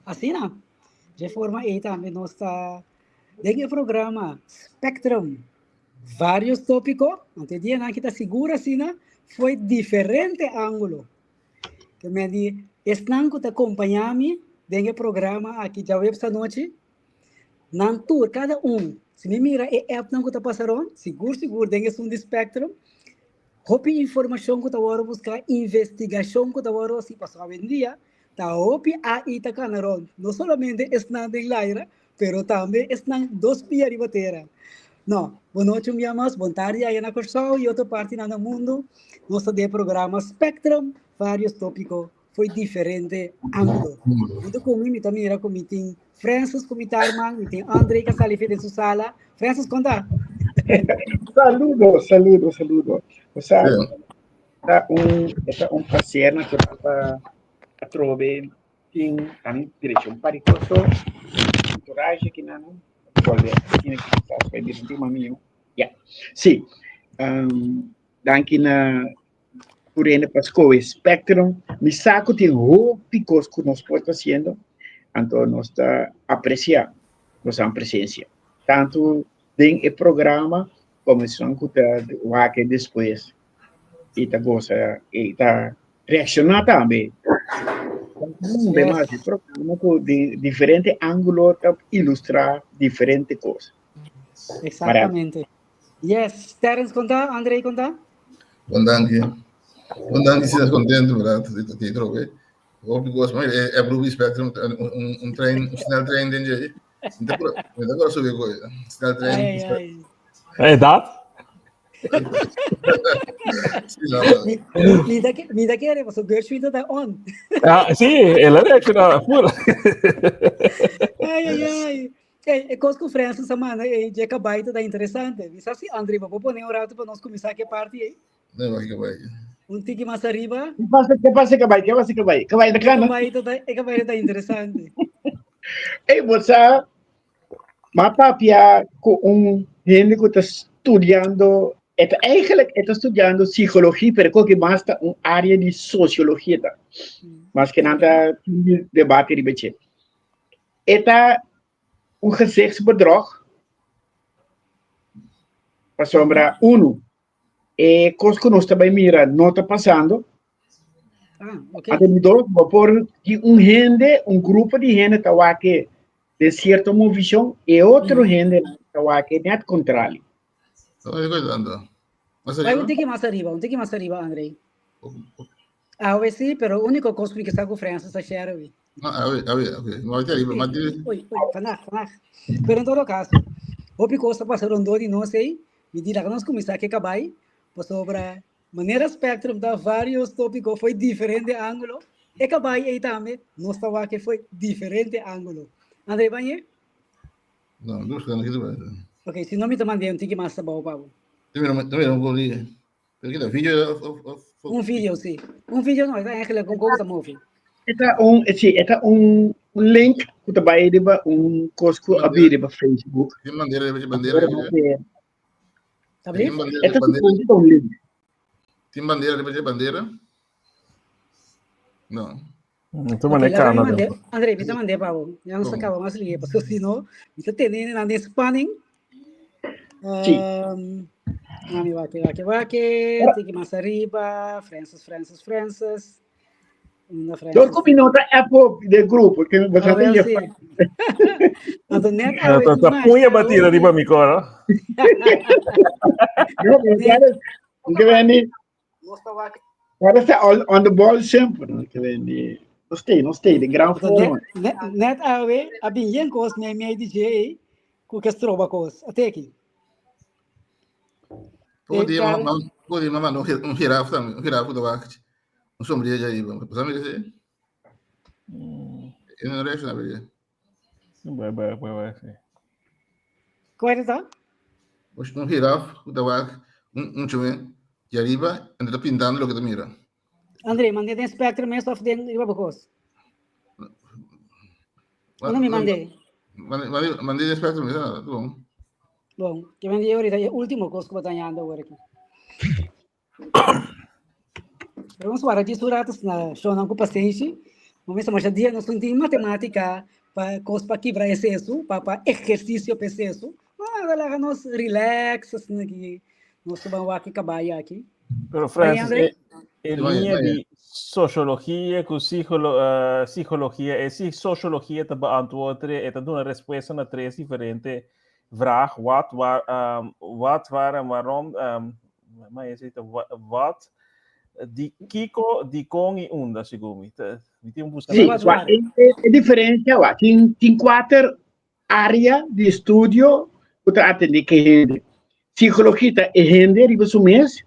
Asina, dje forma ei tambe nos ta den e programa Spectrum. Varios tópiko, anto e dianan aki ta sigur asina fo'i diferente ángulo. Ke men di esnan ku ta kompañá mi den e programa aki djaweps anochi, nan tur, kada un, si mi mira e appnan ku ta pasa rònt, sigur sigur den esun di Spectrum, Hopi informashon ku ta wòrdu buská, investigashon ku ta wòrdu hasi, pasobra awendia ta hopi AI ta kana rònt, no solamente esnan den laira, pero tambe esnan dos pia riba tera. No, bon nochi un bia mas, bon tardi aya na Kòrsou i otro partinan na mundu. Nos ta den e programa Spectrum, varios tópiko fo'i diferente ángulo. Huntu ku mi, mi ta mira ku mi tin Francis ku mi ta arman, mi tin André ku a sali fe den su sala. Francis, konta. Saludo, saludo, saludo. O sea, ta un, ta un placer natural pa atrobe tin tan direccion paricoso, entourage ki nan volve asina ki quizás bai bira un tema mío. Ya, sí. Um, danki na Tur hende pa skohe Spectrum. Mi sa ku tin hopi kos ku nos por ta hasiendo, anto nos ta apresiá bosan presensia, tantu den e programa komo esun ku ta wak e despues i ta gosa i ta reakshoná tambe. Mas e programa ku di diferente ángulo ta ilustrá diferente kos. Eksaktamente. Yes, Terence konta, André konta. Bon danki. Bon danki, si tas contento, verdad? Di ta ti trobe. Hopi gozo, maar e e Ruby Spectrum un un trein, un snel trein den dje. Mi ta por mi ta por subi ko. Snel trein. Ai, ai. Hey, dat? Sí, no, no. Mi, mi ta, mi ta kere, paso Gershwin ta on. Ah, sí, el a reacciona full. Ai, ai, ai. Ey, e kos ku Francis a manda ey dje kabai ta interesante. Mi sa si André, bo por pone un rato pa nos kuminsá ku e parti ey? Nee, wak kabai. Un tiki mas ariba. Ke pasa, ke pasa kabai? Ke pasa kabai? Kabai ta E kana. kabai ta, e kabai ta interesante. Ey, bo sa, ma papia ku un hende ku ta studiando, e ta eigenlijk e ta studiando psicologie, pero koki mas ta un área di sociologie ta. Mas ke nan ta tin debate riba dje. E ta un gezichtsbedrog pasobra uno e kos ku nos ta bai mira no ta pasando. Ah, ok. Anto di dos, bo por di un hende, un grupo di hende ta wak den sierto movishon e otro hende ta wak net kontrali. Bai un tiki mas ariba, un tiki mas ariba, Andrei. Awe sí, pero úniko kos ku mi ke sa ku Francis ta share awe. No, awe, awe, ok. No, ahorita arriba, maar die... Oei, oei, vandaag, vandaag. Pero en todo caso, hopi kos ta pasa rondó di nos ei. Mi di laga nos kuminsá ke kabai, pasobra manera Spectrum ta varios tópiko fo'i diferente ángulo, e kabai ei tambe nos ta wak fo'i diferente ángulo. André, bañ'é? No, no, no, no, no. Ok, si no mi ta mand'é un tiki mas abou pa bo. Mira, mira, un poco. Pero kita video of of of Un video, sí. Un video no, ta eigenlijk un kos ta move. E ta un, sí, e ta un, un link ku ta bai riba un kos ku a bi riba Facebook. Tin bandera riba bandera. Ta bli? E ta supongo un link. Tin bandera riba bandera? No. Tu mane Canada. André, mi ta mandé pa bo. Ya nos acaba mas lié, paso si no, mi ta tene nan den spanning. Sí. Um, mami wake, wake, wake, tiki mas arriba, Francis, Francis, Francis. Una Francis. Door ku mi no ta app op de grupo, que bo Ah, sa wel, je sí. Anto net Ah, awe Ta ta mas, puña awe batida riba mi cora. No, pero claro, que ven Ahora está all on the ball semper. No, que ven no stay, no stay, de gran forma. Net, net awe, a bin yen kos mei mei di dje ku ke stroba kos. Ateki. Pode ir, pode ir, mamá, un giraffe también, un giraffe de wacht. Un sombrilla ahí, ¿sabe qué es? En un resto, ¿no? Bai, bai, bai, bai, sí. Cuál ta? Un giraf ku ta wak un un chome di ariba en ta pintando loke ta mira. André, mandé den spectrum mes of den riba bokos? Uno mi mandé. Mandé mandé den spectrum mes, ah, bon. Bon, que mandé ahorita e último kos ku batallando ahora aquí. Pero vamos guarda disso rato na shonan ku pasenshi. Bo mester masha dia nos no tin matematica pa cos pa kibra e sesu, pa pa ehercicio pa e sesu. No, laga nos relax asina aki. Nos ta ban wak e caballo aki. Pero Francis, e, e linea di sociologia ku psicolo, uh, psicologia, e si sociologia ta beantwoord, e ta duna respuesta na tres diferente vraag. Wat, waar, um, wat, waar en waarom. Um, maar je zegt wat, di kiko, di kon i unda, segun mi. Mi tin busca Sí, wa, e, e, e diferencia, wa, tin, tin kuater área di estudio ku ta atendé ku hende. Psikologia ta e hende riba su mes,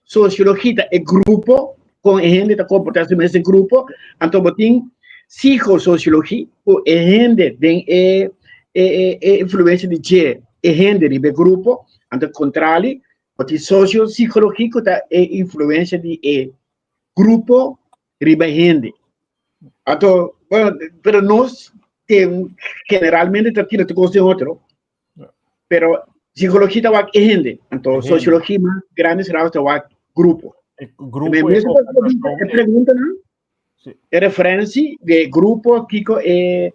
sosiologia ta e grupo, kon e hende ta komportá su mes den grupo, anto bo tin psikososiologia ku e hende den e e e e influensia di dje e hende riba e grupo, anto kontrali bo tin sosiopsikologia ku ta e influensia di e grupo riba hende. Anto, bueno, pero nos ten generalmente ta tira tu kos den otro. Pero psicologia ta wak e hende. Anto, sociologia mas grandes rasgos ta wak grupo. E grupo e e pregunta nan? Sí. E referentie de grupo kiko e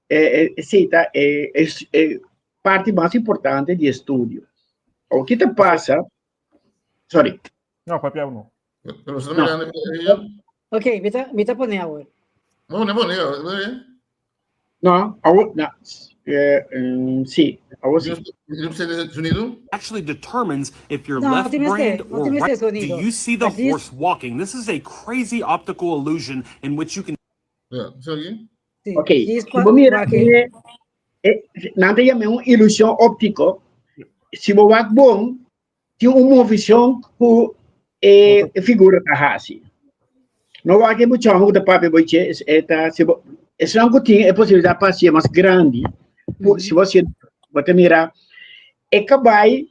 e e sí, ta e e e parti mas importante di estudio. O ki ta pasa? Sorry. No, papia no. Pero você no. Mirando Ok, mi ta, mi ta pone awor. No, no pone, no. No, awor, no. Eh, um, sí, awor sí. Sonido? Actually determines if you're No, left no tiene brained no or tiene right. sonido. Do you see the But this- horse walking? This is a crazy optical illusion in which you can Ja, sorry. Sí. Ok, Djis si bo mira, kwa- eh, eh, nan ta yama un ilusion óptico. Si bo wak bon, Tin un movishon ku e figura ta hasi. No wak e mucha ku ta papia bo che, e ta si bo esnan ku tin e posibilidat pa hasié mas grandi, ku si bo hasié bo ta mira e kabai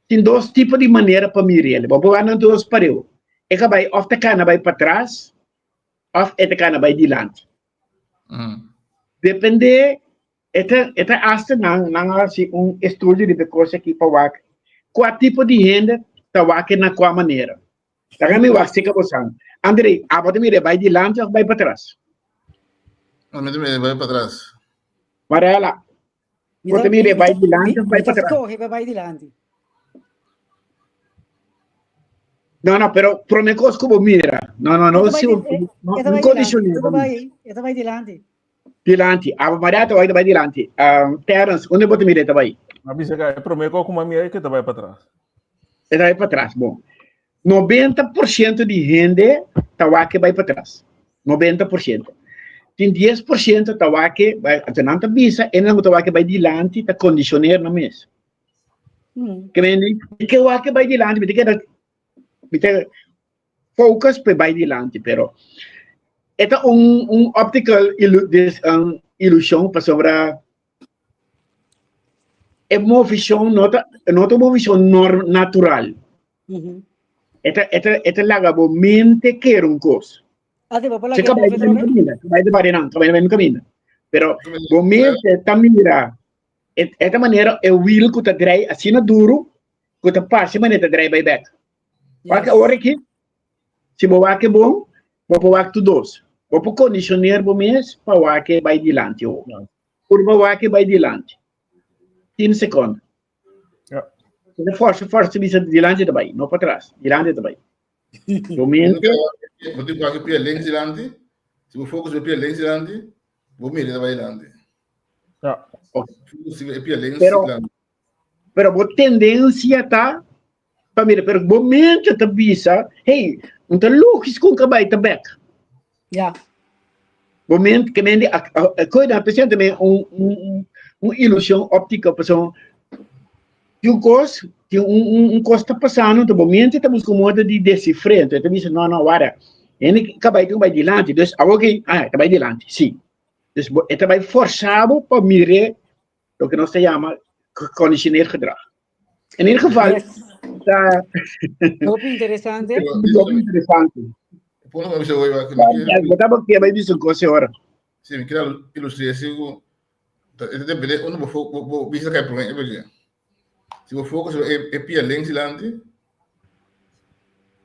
tin dos tipo di manera pa mira el. Bo por wak nan dos pareu. E kabai òf ta kana bai patras òf e ta kana bai dilanti. Depende E ta e ta hasta nan nan a hasi un estudio riba e kos aki pa wak kua tipo di hende ta wak na kua manera. Ta mi wak seka bosan. André, abo ta mira e bai dilanti of bai patras? Mi ta mira e bai patras. Marela, bo ta mira e bai dilanti of bai patras? Mi ta skohe pa bai dilanti. No, no, pero prome kos ku bo mira. No, no, no, si no, no kondisioné. E ta bai dilanti. Dilanti. Ave Maria ta bai ta bai dilanti. Um, Terence, unda bo ta mira e ta bai? Ma bisa ka e prome ko kuma mira ke ta bai patras. E ta bai patras, bon. 90% di hende ta wak bai patras. 90%. Tin 10% ta wak bai, anto nan ta bisa, e nan ta wak bai dilanti, ta kondisioneer nan mes. Ke men di, ke wak bai dilanti, mi ta keda, mi ta focus pa e bai dilanti pero e ta un un optical ilu des un ilusion pasobra e movishon no ta no ta un movishon nor natural. E ta e ta e ta laga bo mente kere un kos. Ate bo por Se laga e kabai move ta bai trobe? kaminda, kabai ta bai nan, kabai ta bai kaminda. Pero bo mente ta mira e e ta manera e wiel ku ta drei asina duru ku ta parse manera ta drei bai bek. Wak Yes. ora ki, si bo wak bon, bo por wak tur dos. Bo por condicioneer bo mes pa wak bai dilanti ho. Ja. Purba wak bai dilanti. Tien seconde. Ja. Te forsa, forsa bisa dilanti ta bai, no patras. Dilanti ta bai. Bo mente, Bo tin wak pia links dilanti. Si bo focus bo pia links dilanti, bo mira ta bai dilanti. Ja. Focus e pia links Pero- dilanti. Pero bo tendencia ta pa mira, pero bo mente ta bisa, hey, no ta lógico ku ka bai ta bek. Ja. Bo mente, ke mente, a, a, a, koe na presente me un, un, un, un ilusión óptica, paso tin un kos, tin un, un, un kos ta pasando, entonces bo mente ta busca un modo di descifrar, entonces ta bisa, no, no, wara, hende ka bai tin bai dilanti, dus awor ki, ah, ta bai dilanti, si. Dus bo, e ta bai forsa bo pa mire Loke nos ta yama geconditioneerd gedrag. In ieder geval, Yes. ta Hopi interesante. hopi interesante. Pone pa bisa hoy wa Ja, bo taba ke bai bisa un cosa ora. Si mi kira ilustré si ku ta e depende unda bo fo bo bo bisa kai prome e porque si bo focus e e pia links dilanti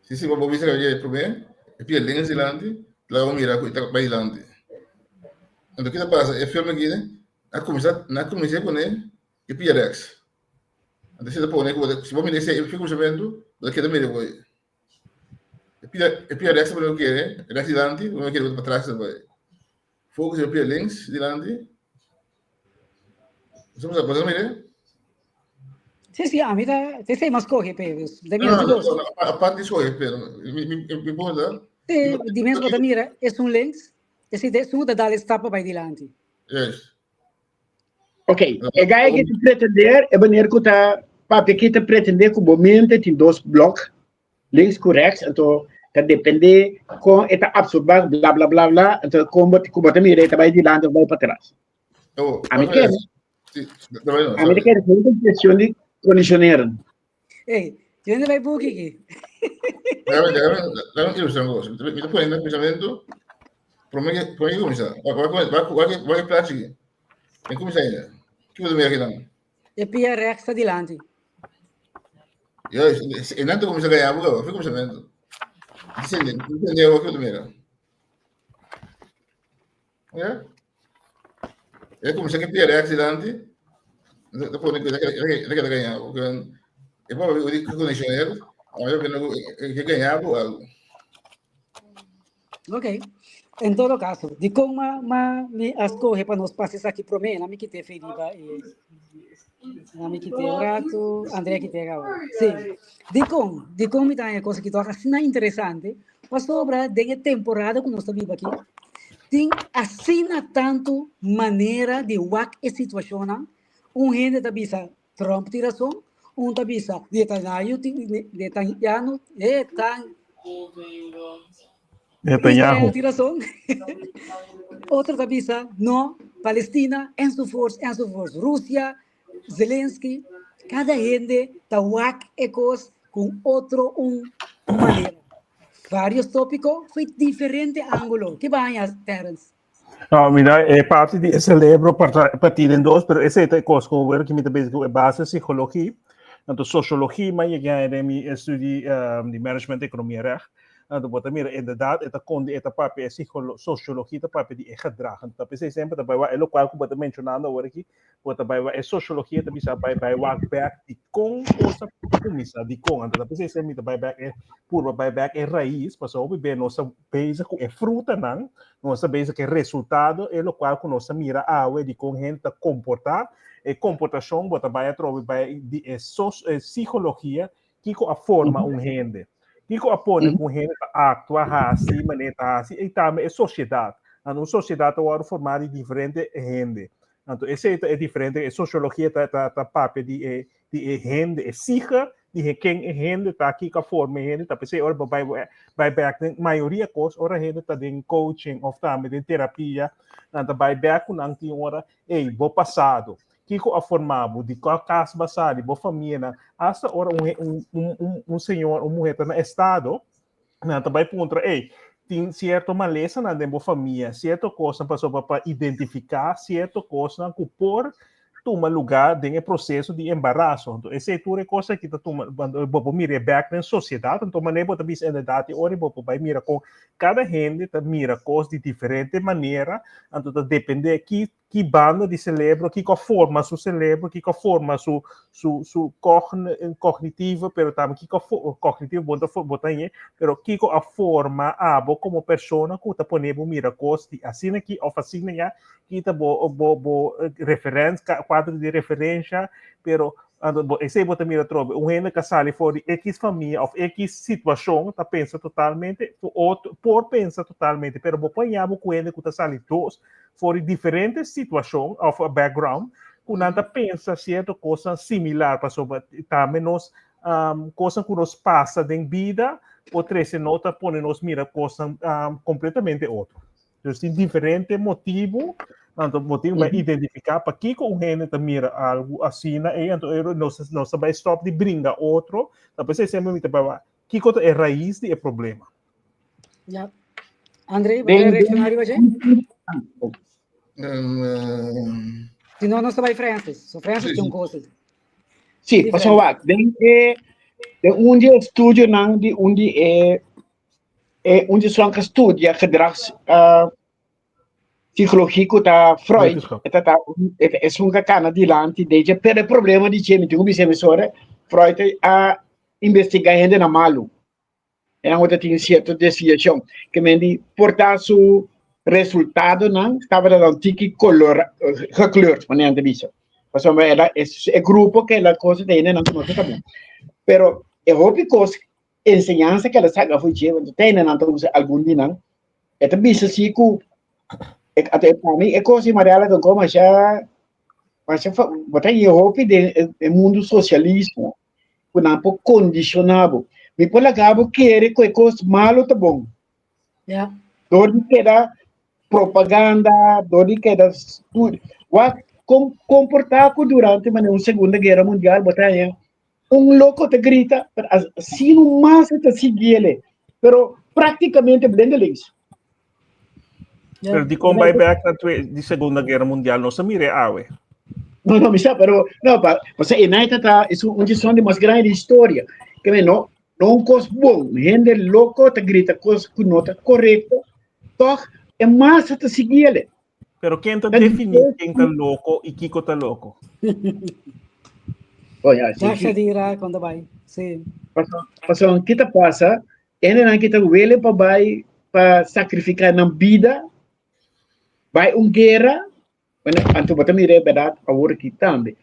si si bo bo bisa kai prome e pia links dilanti. Laga bo mira ku e ta bai dilanti. Anto ki ta pasa? E film aki a kuminsá, nan a kuminsá pone e pia rèks. Anto si ta pone ku bo ta, si bo mira esei e kuminsamentu, bo ta keda mira bo. E pia, e pia rèks ta pone bo kere, rèks dilanti, bo kere bo ta patras ta bai. Focus e pia links dilanti. Bo sa, bo sa mira? Sí, sí, a mi ta, te sei mas coge, pe, dus, de mi no, no, no, aparte escoge, pero mi, mi, mi punto. Sí, di mes bota mira, es un links, es si de su da dale stappa bij dilanti. Yes. Ok, e gai que te pretender, e wanneer ku ta papia ki te pretender ku bo mente tin dos blok, links ku rechts, anto ta depende kon e ta absorba bla bla bla bla, anto kon bo ku bo ta mira e ta bai dilanti of bai patras. Oh, A mi kere, a mi ta kere es un cuestion di conditioneren. Hey, tiene bai buki ki. Déjame, déjame, déjame ilustrar un cosa. Mi ta poniendo pensamiento. Prome que, prome que comienza. Va, va, va, va, va, va, va, plaatje aquí. En comienza ainda. Ki bo ta mira akinan? E pia rechts ta dilanti. Juist, en dan te comienza ganhar, porque foi começamento. Dicende, dicende, o que bo ta mira? Ja? E comienza que pia rechts dilanti. Ta pone que que que ganhar, porque e pode o que condicionar, a ver que ganhar algo. Ok. En todo caso, di kon ma, ma mi a scoge pa nos pasa esaki promé, na mi kite fe riba e na mi kite un rato, Andrea kite gaba. Sí. Di kon, di kon mi ta haña cosa ki toch asina interesante, pasobra den e temporada ku nos ta biba aki, tin asina tantu manera di wak e situashonnan, un hende ta bisa Trump tin rason, un ta bisa Netanyahu tin Netanyahu Netan Netanyahu Israel tin rason. Otro ta bisa no, Palestina enzovoorts enzovoorts. Rusia, Zelensky, kada hende ta wak e kos ku otro un manera. Varios tópiko fo'i diferente ángulo. Ke baña, Terence? No, mira, e parte di e cerebro partí den dos, pero esei ta e kos ku wèr ki mi ta bezig ku e base psikologi, anto sosiologi mi a yega den mi estudi di management ekonomia recht, anto bo ta mira inderdaad e ta kondi e ta papia e sosiologi ta papia di e gedrag, anto ta p'esei semper ta bai wak e lokual ku bo ta menshonando awor aki, Bo ta bai wak e sociologia ta bisa bai bai wak bek di kon kos a kuminsá, di kon. Anto ta p'esei esei mi ta bai bek e purba bai bek e rais, pasobra hopi be nos ta bezig ku e frutanan, nos ta bezig ku e resultado, e lokual ku nos ta mira awe di kon hende ta komportá, e komportashon bo ta bai atrobe bai di e sos e psikologia kiko a forma un hende, kiko a pone ku un hende ta aktua, hasi manera ta hasi i tambe e sosiedat. Anto un sosiedat ta wòrdu formá di diferente hende. Anto esei ta e diferente, e sosiologia ta ta ta papia di e di e hende, e sige di e ken e hende ta, kiko a forma e hende ta. P'esei ora bo bai bai bèk den mayoria kos, ora hende ta den coaching òf tambe den terapia, nan ta bai bèk ku nan tin ora, ey, bo pasado, kiko a forma bo, di kua kas bo a sali, bo famianan, asta ora un un un un un señor, un muher ta na estado, nan ta bai puntra, ey, tin cierto malesanan den bo famia, cierto cosnan pasobra pa identifica cierto cosnan cu por tuma lugar den e proceso di embaraso. Anto esey tur e cos aki ta tuma, bo por mira e bek den sociedad, anto manera bo ta bisa inderdaad e ora bo por bai mira con cada hende ta mira cos di diferente manera, anto ta depende ki ki banda di celebro, kiko a forma su celebro, kiko a forma su su su cogn cognitivo, pero tambe kiko a cognitivo bo ta bo ta hañ'é, pero kiko a forma abo como persona ku ta pone bo mira kos di asina aki òf asina ya, ki ta bo bo bo referensia, kuadro di referensha, pero anto bo esei bo ta mira atrobe, un hende ku a sali for di ekis famia òf ekis situashon ta pensa totalmente otro, por pensa totalmente, pero bo por haña bo ku hende ku ta sali dos for di diferente situacion of background cu nan ta pensa cierto cosnan similar pasobra tambe nos um, cosnan cu nos pasa den bida por trece no ta pone nos mira cosnan um, completamente otro. Dus tin diferente motibo, anto motibo pa identifica pakiko un hende ta mira algo asina e anto ero nos nos ta bai stop di bringa otro, ta p'esei semper mi ta bai kiko ta e raiz di e problema. Ja. André, bo quer reaccionar riba dje? Si no, nos ta bai Francis. So Francis tin un cosa. Sí, paso wak, den e, den un di e estudionan di un di e, E un di esun ku studia gedrags uh, psicologie ku ta Freud, Wetenschap. e ta ta esun ku kana dilanti deje, pero e problema di dje, mi tin ku bisa mesora, Freud a investiga hende na malu. E nan ota tin cierto desviacion. Ke men di por ta su resultadonan tabata dan tiki color, gekleurd, manera nan ta bisa. Pasobra el a, e grupo ke el a cosa ta hende nan ku no ta bon. Pero e hopi kos enseñansa ke el a saca for dje, want te nan ta usa algun di nan, e ta bisa si ku e, ata e pa mi e kos di Mariela ta masha, masha, bo ta haña hopi den e mundu socialismo. ku nan por kondishoná bo. Mi por laga bo kere ku e kos malu ta bon. Ja. Dor di keda propaganda, dor di keda studi. Wak kom komportá ku durante manera un Segunda Guera Mundial bo ta haña un loko ta grita, pero asina un masa ta sigui ele. Pero práktikamente blindelings. Ja. Pero di kon bai bek na di Segunda Guera Mundial, nos a mira e awe. No, no, mi sa, pero no, pa, o sea, e naita ta es un, un son de mas grande de historia. Que me no, no un cos bon, hende loco ta grita cos que no ta correcto, toch e massa ta siguiele. Pero ken ta definí ken ta loko i kiko ta loko? Oh, ja, sí, Ja, sí. Shadira, cuando bai. Sí. Paso, paso, ki ta pasa? Hendenan ki ta wele pa bai pa sakrifiká nan bida, bai un guera, bueno, anto bo ta mira e bèrdat awor aki tambe.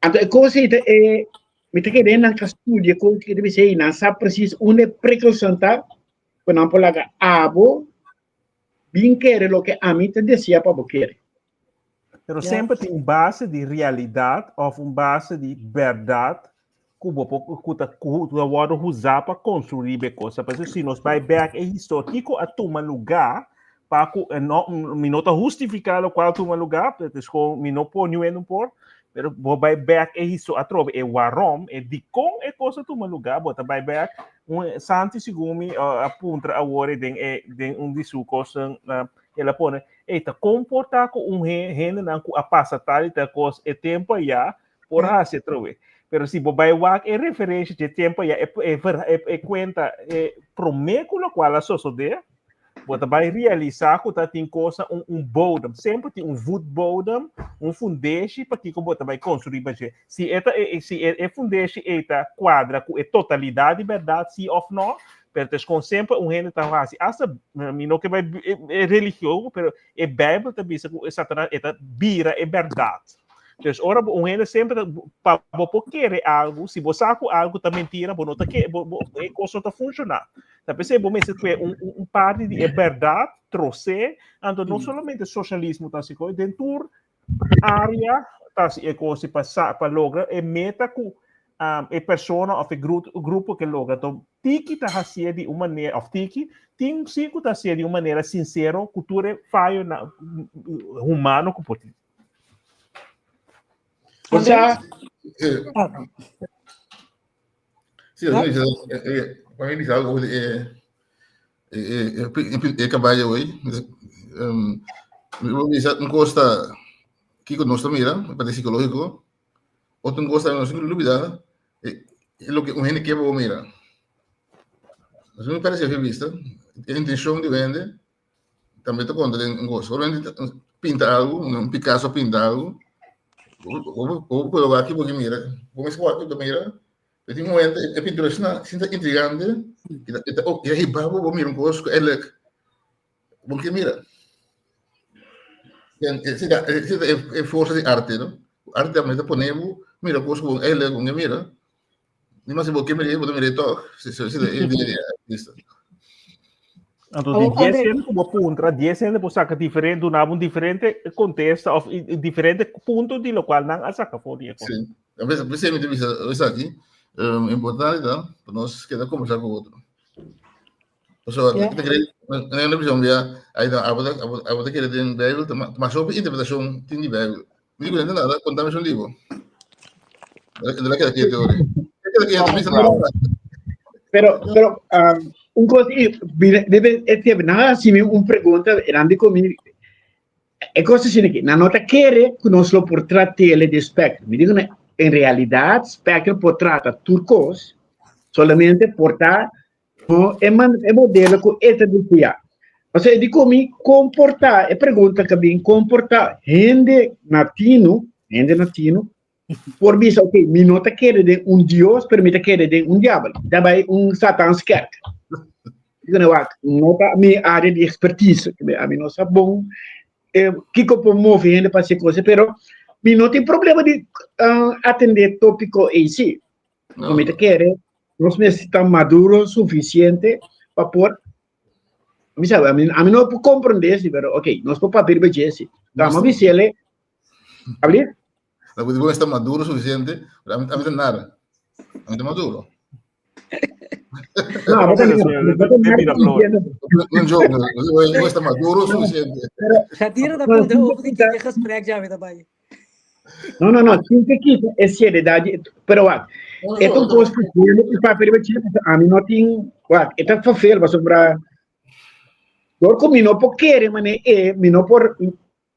Anto e kos ei ta e, mi ta kere nan ka studia kos ki ta bisa ei, nan sa presis unda e prekoushon ta, ku nan por laga abo bin kere loke ami ta desea pa bo kere. Pero Ja. semper tin un base di realidat of un base di bèrdat ku bo por ku ta ku ta wòrdu usá pa konstruí be kosa. Pasobra si nos bai bèk e historia, kiko a tuma lugá pa ku e no mi no ta hustifiká lokual a tuma lugá, pero es kon mi no por niun hende por, pero bo bai bèk e historia atrobe e warom, e dikon e kos a tuma lugá, bo ta bai bèk un Santi segun mi a puntra awor den e den un di su kosnan el a pone Ey ta comporta cu un hendenan cu a pasa tal y tal cos e tempo aya por haci atrobe. Pero si bo bay wak e referencia dje tempo aya, e, e, e, e cuenta e prome cu locual a sosode, bo ta bay realisa cu ta tin cosa un, un bodem. Semper tin un voetbodem, un fundeshi pa kico bo ta bay construi ba dje. Si e ta, e, si e, e fundeshi ey ta cuadra cu e totalidad di berdad, si of no, Pero tes kon semper un hende ta hasi, hasta mi no ke bai e religion, pero e Bijbel ta bisa ku Satanas e ta bira e bèrdat. Dus ora un hende semper ta, pa bo por kere algu, si bo sa ku algu ta mentira, bo no ta ke, bo, bo, e kos no ta funshoná. Ta p'esei bo mester kue un, un, un parti di e bèrdat, tros'é, anto no solamente sosialismo ta hasi kos, den tur área ta hasi e kos pa sa, pa logra e meta ku um, e persona of e gru, grupo ke logra. Enton, tiki ta hasié di un manera, of tiki, tin sí ku ta hasié di un manera sinsero ku tur e fayo na, humano ku por tin. O sea, Ah, Sí, pa mi bisa algo e caballo hoy. Mi bisa un cosa kiko nos ta mira, parte psicológico. Otro cosa nos no olvida, lo que un hende ke bo mira. Nos me parece vista, e intención di hende tambe ta konta den un kos. Ora hende pinta algu, un Picasso pinta algu, bo por wak bo mira, bo mes wak bo mira, pero tin un momento e pintura asina, asina ta intrigante, e ta e ta e ta hiba bo bo mira un kos ku eigenlijk bo no ke mira. Esei ta esei ta e forsa di arte no. Arte tambe ta pone bo mira kos ku bo eigenlijk bo no ke mira. Ni mas si bo ke mir'é, bo ta mir'é tòg. Esei ta e idea di artista. Anto di 10 hende ku bo puntra, 10 hende por saka diferente, duna bo un diferente kontesta òf diferente punto di lokual nan a saka for di e kos. Sí. A bes, a bes mi ta bisa esaki, importante ta pa nos keda kombersá ku otro. Pasobra Ja. mi ta kere, mi ta bisa un bia, ai no, abo ta, abo, abo ta kere den Bijbel, ta mas hopi interpretashon tin di Bijbel. Mi di ku no nada, kontami esun di bo. El a keda ketu ori. El a keda ketu, mi bisa nada. Pero, pero, um, un cosa, y, mira, debe, e te, nan a hasi mi un pregunta, e nan di ku mi, e cosa asina aki, nan no ta kere ku nos lo por trat'el di spectrum. Mi di ku nan, en realidad, spectrum por trata tur kos, solamente por ta. Bo e man e modelo ku e ta deseá. Pasobra e di ku mi komportá, e pregunta ka bin komportá hende latino, hende latino por bisa ok, mi no ta kere den un Dios, pero mi ta kere den un diabel. Ta bai un Satans kerk. Digo na wak, no ta mi área di expertise, ami no sa bon eh, kiko por move hende pa hasi cosa, pero mi no tin problema di uh, atende tópiko ei sí. No. Mi ta kere, nos mester ta maduro suficiente pa por mi sabe, a mi no por comprende si, pero ok, nos por papia riba dje si. Dama bisele, abli? La que digo está maduro suficiente, pero a mi ta nada. A mi ta maduro. No, Pero, Un joke, no está maduro suficiente. Jadira ta puntra over di kiko gesprek ja daarbij. No, no, no, sin que kita e seriedad, pero wak, e ta un kos ku bueno ku papia riba dje, pasobra ami no tin, wak, e ta vervel, pasobra dor ku mi no por kere manera e, mi no por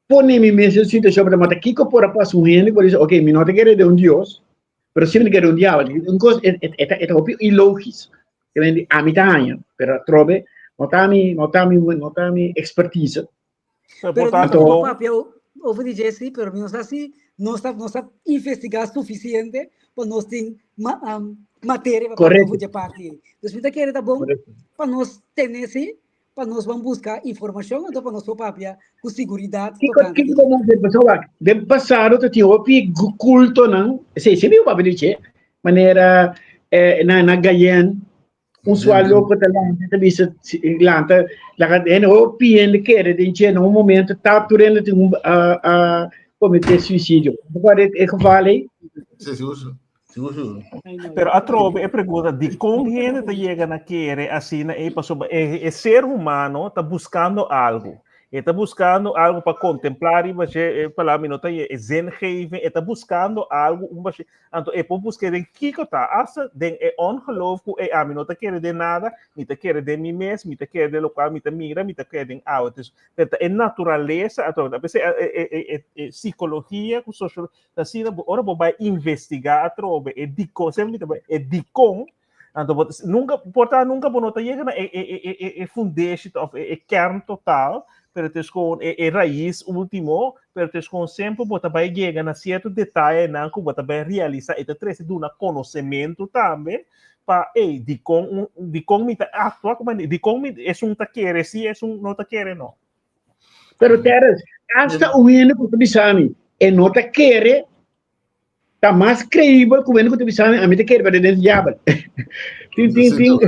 pone mi mes den situashon pa mata kiko por a pasa un hende ku por bisa, ok, mi no ta kere den un Dios, pero si mi ta kere un diabel, un kos, e, e, e ta, e ta hopi ilogis, ami ta haña, pero atrobe, no ta mi, no ta mi, no ta mi expertise. Pero no ta papia over di Jesse, pero mi no sa si nos ta, nos ta investiga suficiente pa nos tin ma, um, materia pa papia over di parti. Dus mi ta kere ta bon pa nos tene si, pa nos ban busca informacion, anto pa nos por papia ku seguridad tocante. Kiko kiko mo pasó Den pasado ta tin hopi kultonan, sí, sí mi papia di che, manera eh, na na Gayen, Un sua loko ta lanta ta bisa lanta laga hende hopi hende kere den dje na un momento ta tur hende tin un a komete suisidio. Bo kòrda e geval ei? Sí, sigur, sigur, sigur. Pero atrobe e pregunta dikon hende ta yega na kere asina ei pasobra e e ser humano ta buskando algu. E ta buskando algu pa kontemplá riba dje e palabra mi no ta e zingeving e ta buskando algu un bashi Anto e por busk'é den kiko ta, asta den e ongeloof ku ei ami no ta kere den nada, mi ta kere den mi mes, mi ta kere den lokual mi ta mira, mi ta kere den awe. Dus, pero ta e naturalesa atrobe, ta p'esei e e e e e sikologia ku sosio ta asina bo ora bo bai investigá atrobe e dikon, semper mi ta bai e dikon, anto bo nunka por ta nunka bo no ta yega na e e e e e fundeshi òf e e kern total, pero het is gewoon e e rais ultimo, pero het is gewoon semper bo ta bai yega na cierto detayenan ku bo ta bai realisa, e ta trese duna konosementu tambe pa ey dikon un dikon mi ta aktua ku manera dikon mi esun ta kere si esun no ta kere no. Pero Terence, hasta un hende ku ta bisa mi e no ta kere Ta mas creíbel ku hende ku ta bisa mi, ami ta kere pero den diabel. Tin, tin, tin.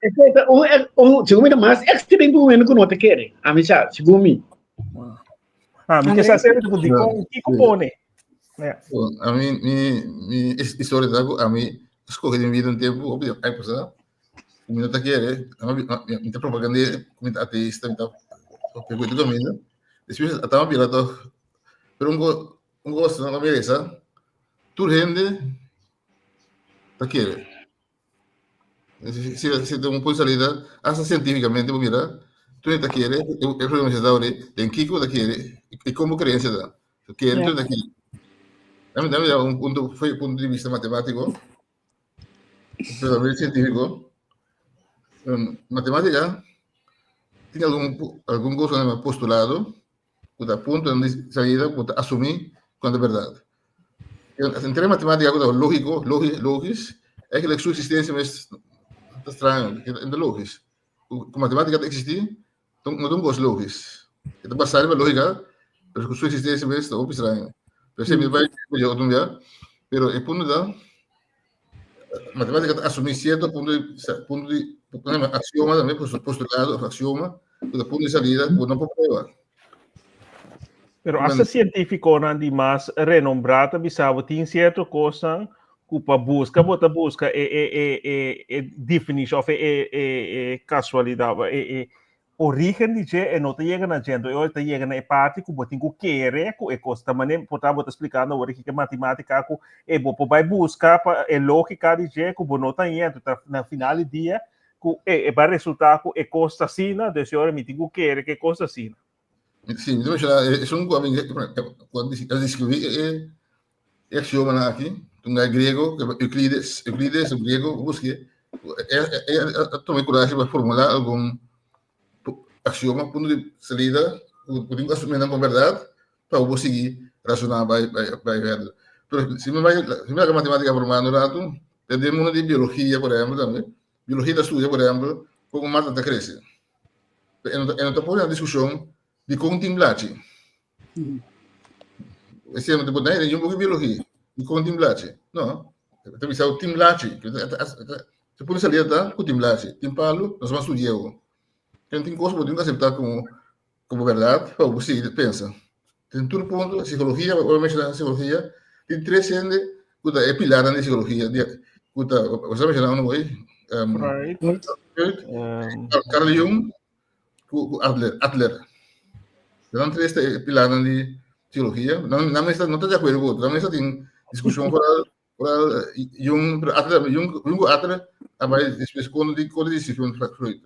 Esta un, un, segun mi ta mas extreme ku hende ku no ta kere. Ami sa, segun mi. Ah, mi ke sa sempre ku dikon kiko pone. Ja. Ami, mi, mi historia ta ku ami skohe den vida un tempu, hopi ai pasá, ku mi no ta kere, ami, mi ta propagand'é ku mi ta ateista, mi ta papia ku kaminda. Despues a taba bira tòg, pero un Un kos na kabesa, tur hende ta kere. Si, si ta un punto di salida, hasta sientífikamente bo mira, tur hende ta kere, e problema si ta ori, den kiko ta kere i kon bo kreensia ta. Kere tur hende ta kere. Dame, dame da un punto, foi punto di vista matematiko, pero tambe sientífiko. Matematika tin algun, algun kos ku nan yama postulado, ku ta puntonan di salida ku ta asumí ku nan ta bèrdat. Entre matemátika ku ta lógiko, lógis, eigenlijk su eksistensia mes ta straño, e ta lógis. Ku matemátika ta eksistí no ta un kos lógis. E ta basá riba lógika, pero ku su eksistensia mes ta hopi straño. Pero esei mi ta bai otro un dia. Pero e punto ta, matemátika ta asumí sierto punto di punto di aksioma tambe, postulado òf aksioma, ku ta punto di salida ku bo no por prueba. Pero hasta sientífikonan di mas renombrá ta bisa bo tin sierto kosnan ku pa buska bo ta buska e e e e e definishon òf e e e e kasualidat e e Origen di dje e no ta yega na dje, anto e ora ta yega na e parti ku bo tin ku kere ku e kos ta mane por ta bo ta splikando awor kiko matematika ku e bo por bai buska pa e logika di dje ku bo no ta haña, anto ta na final di dia ku e e bai resulta ku e kos ta asina, dus e ora mi tin ku kere ku e kos ta asina. Si, mi ta menshona esun ku a ku a deskribí e aksiomanan aki, un guy griego, Euclides, Euclides, un griego, bo busk'é. E a tuma e kurashi pa formulá algun aksioma, punto di salida, ku bo tin ku asumí nan komo bèrdat pa bo por sigui rasoná bai bai verder. Pero si mi bai si mi laga matematika formando un ratu, den mundo di biologia por ehèmpel tambe, biologia ta studia por ehèmpel kon un mata ta krese. E no ta pone na diskushon dikon tin blachi. Esei no ta pone den un buki biologia, dikon tin blachi. No, e ta bisa tin blachi. E punto di salida ta ku tin blachi. Tin palu, nos ban studia awor. Tin kos ku bo tin ku aseptá komo komo bèrdat pa bo sigui pensa. Tin tur punto, psikologia, bo a menshoná psikologia, tin tres hende ku ta e pilarnan di psikologia, ku ta, bo sa menshoná unu hoy? Freud, Freud, Carl Jung ku Adler, Adler. Nan tres ta e pilarnan di psikologia. Nan nan mester no ta di akuerdo ku otro, nan mester tin diskushon foral foral Jung, pero Adler, Jung, Jung ku Adler a bai despues kontra di kontra di Sigmund Freud.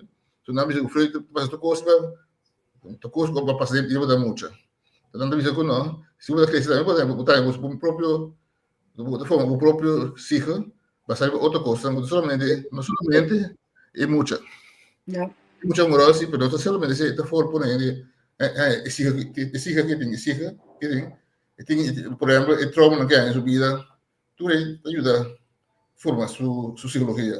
So nan bisa ku Freud ta pasa tur kos pa tur kos ku a pasa den bida mucha. Nan ta bisa ku no, si bo ta krese tambe bo ta haña bo propio Bo ta forma bo propio psiche basá riba otro kosnan ku solamente, no solamente e mucha. Ja. E mucha moral sí, pero no ta solamente esei, ta for pone hende e psiche e psiche ke tin, e psiche ke tin, e tin, por ehempel, e traumanan ke haña den su bida, tur ei ta yuda forma su su psikologia.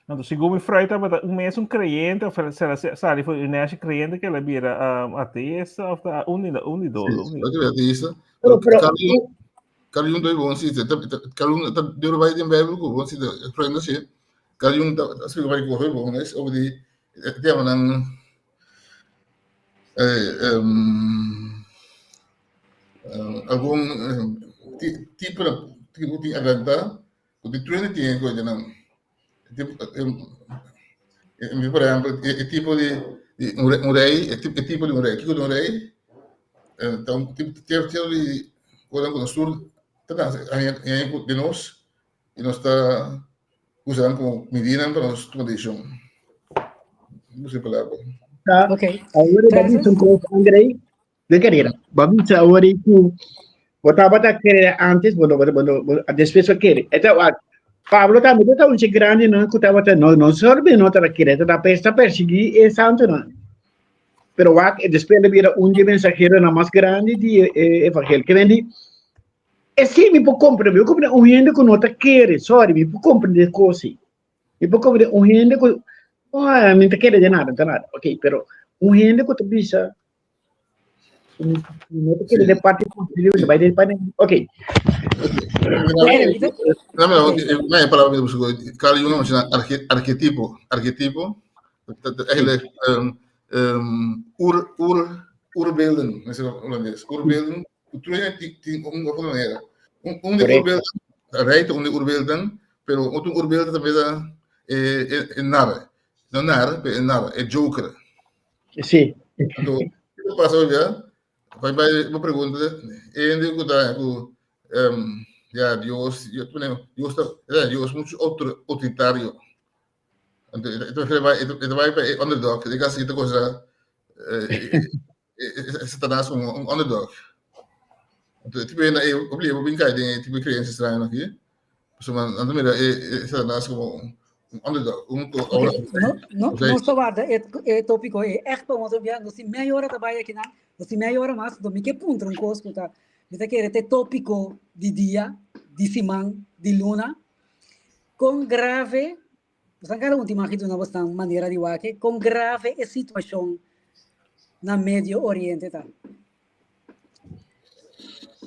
Anto segun mi Freud tabata un mes un creyente of sera sali for un nèshi creyente ke el a bira ateista of ta un di un di dos. Sí, un di ateista. Pero, pero, Carl Jung, Carl Jung ta bon si, Carl Jung ta deur bai den Bijbel ku bon si, Freud no si. Carl Jung ta splika bai ku bon es over di temanan eh, um, algun tipo tipo tin adelantá ku di trueno tin ku nan. Por ehempel, e tipo di un rei, e tipo di un rei, kiko di un rei? Ta un tipo di kosnan ku nos tur ta haña den nos i nos ta usa nan komo midinan pa nos tuma desishon. Buska e palabra. Ok. Awor bo bisa un kos, Andrei. De carrera. Bo bisa awor ku bo tabata kere antes, bo no, bo no, bo despues bo kere. E ta wak, Pablo tambe tabata un dje grandinan ku tabata no no solamente no tabata kere, tabata ta persiguí e santunan. Pero wak, e despues el a bira un dje mensaheronan mas grandi di e evangelio. Ke men di, e sí mi por komprende, mi por komprende un hende ku no ta kere, sorry, mi por komprende kos ei. Mi por komprende un hende ku, oh, mi no ta kere den nada, no ta nada. Ok, pero un hende ku ta bisa, No te quiere de parte positiva, vai de parte. Ok. Nee, palabra que busco. Carl Jung menciona arquetipo, arquetipo. Eigenlijk um, um, oer, oer, oerbeelden, in het holandees. Oerbeelden, terug in een of andere manier. Un, un de oerbeelden, rijdt om de oerbeelden, pero otro oerbeelden también da eh, eh, nar. No nar, pero nar, e joker. Sí. Anto, kiko pasa hoy dia? Bai bai bo pregunta, hende ku ta ku um, ya Dios, Dios, Dios ta, ya, Dios mucho autoritario. Anto, e ta bai, e ta bai pa e underdog, e kasi ta cosa eh, Satanás como un underdog. Anto, e tipo hende ei obliga bo bin kai den e tipo de creencia extraño aki. Pasobra nan ta mira e e Satanás como un un underdog, un ku Oké, no, no, nos ta warda e, e tópiko ei ègt pa otro bia. Nos tin meia ora ta bai akinan, nos tin meia ora mas, mi ke puntra un kos ku ta, mi ta kere ta e tópiko di dia, di siman, di luna. Kon grave, bosan kada un tin mag duna bosnan manera di wak, kon grave e situashon na Medio Oriente ta?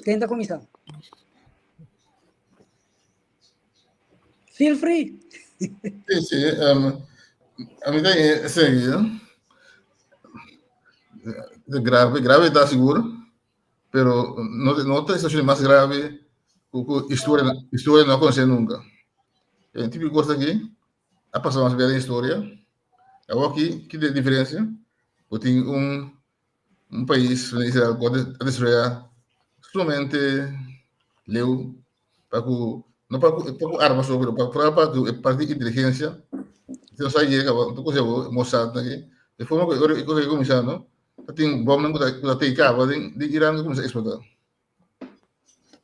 Ken ta kuminsá? Feel free. Sí, sí. Um, a mi ta seguir. Grave, grave está seguro, pero no, no ta situación más grave ku historia, historia no conoce nunca. E tipo de cosa aquí a pasado más bien en historia. Awor aki, ki diferencia? Bo tin un un pais Israel ku a desaroyá sumamente leu pa ku no pa ku pa ku arma so pero pa pa ku e parti di inteligensia si nos a yega tur kos bo Mossad aki de forma ku ora e kos aki kuminsá no ta tin bòmnan ku ta ku ta tei kaba den Iran ku kuminsá eksplotá.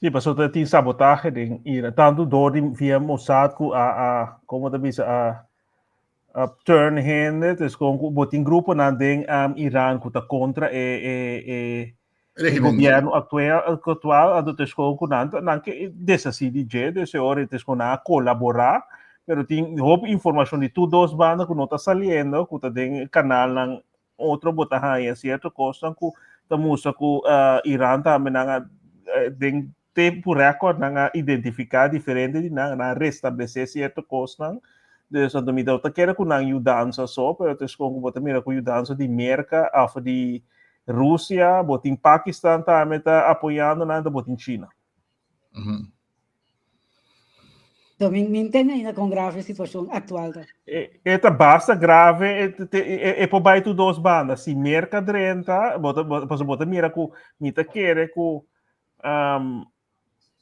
Sí, pasobra tin sabotahe den Iran, tantu dor di via Mossad ku a a komo ta bisa a a turn hende, dus kon ku bo tin gruponan den um, Iran ku ta kontra e e e e Régimen. gobierno actual, actual anto dus kon ku nan nan ke deshasí di dje, dus e ora dus kon nan a kolaborá, pero tin hopi informashon di tur dos banda ku no ta saliendo, ku ta den kanalnan otro bo ta haña sierto kosnan ku ta mustra ku Iran tambe nan a den tempu rèkòrt nan a identifiká diferente di nan, nan a restablesé sierto kosnan. Dus anto mi ta kere ku nan yudansa so, pero ta eskon ku bo ta mira ku yudansa di Merka òf di Rusia, bo tin Pakistan tambe ta apoyando nan, bo tin China. So, mi, mi ntende ainda kon grave e situashon aktual ta. E, e ta basta grave, e, te, e, e por bai tu dos banda. Si Merka drenta, bo ta, bo, paso bo ta mira ku mi ta kere ku um,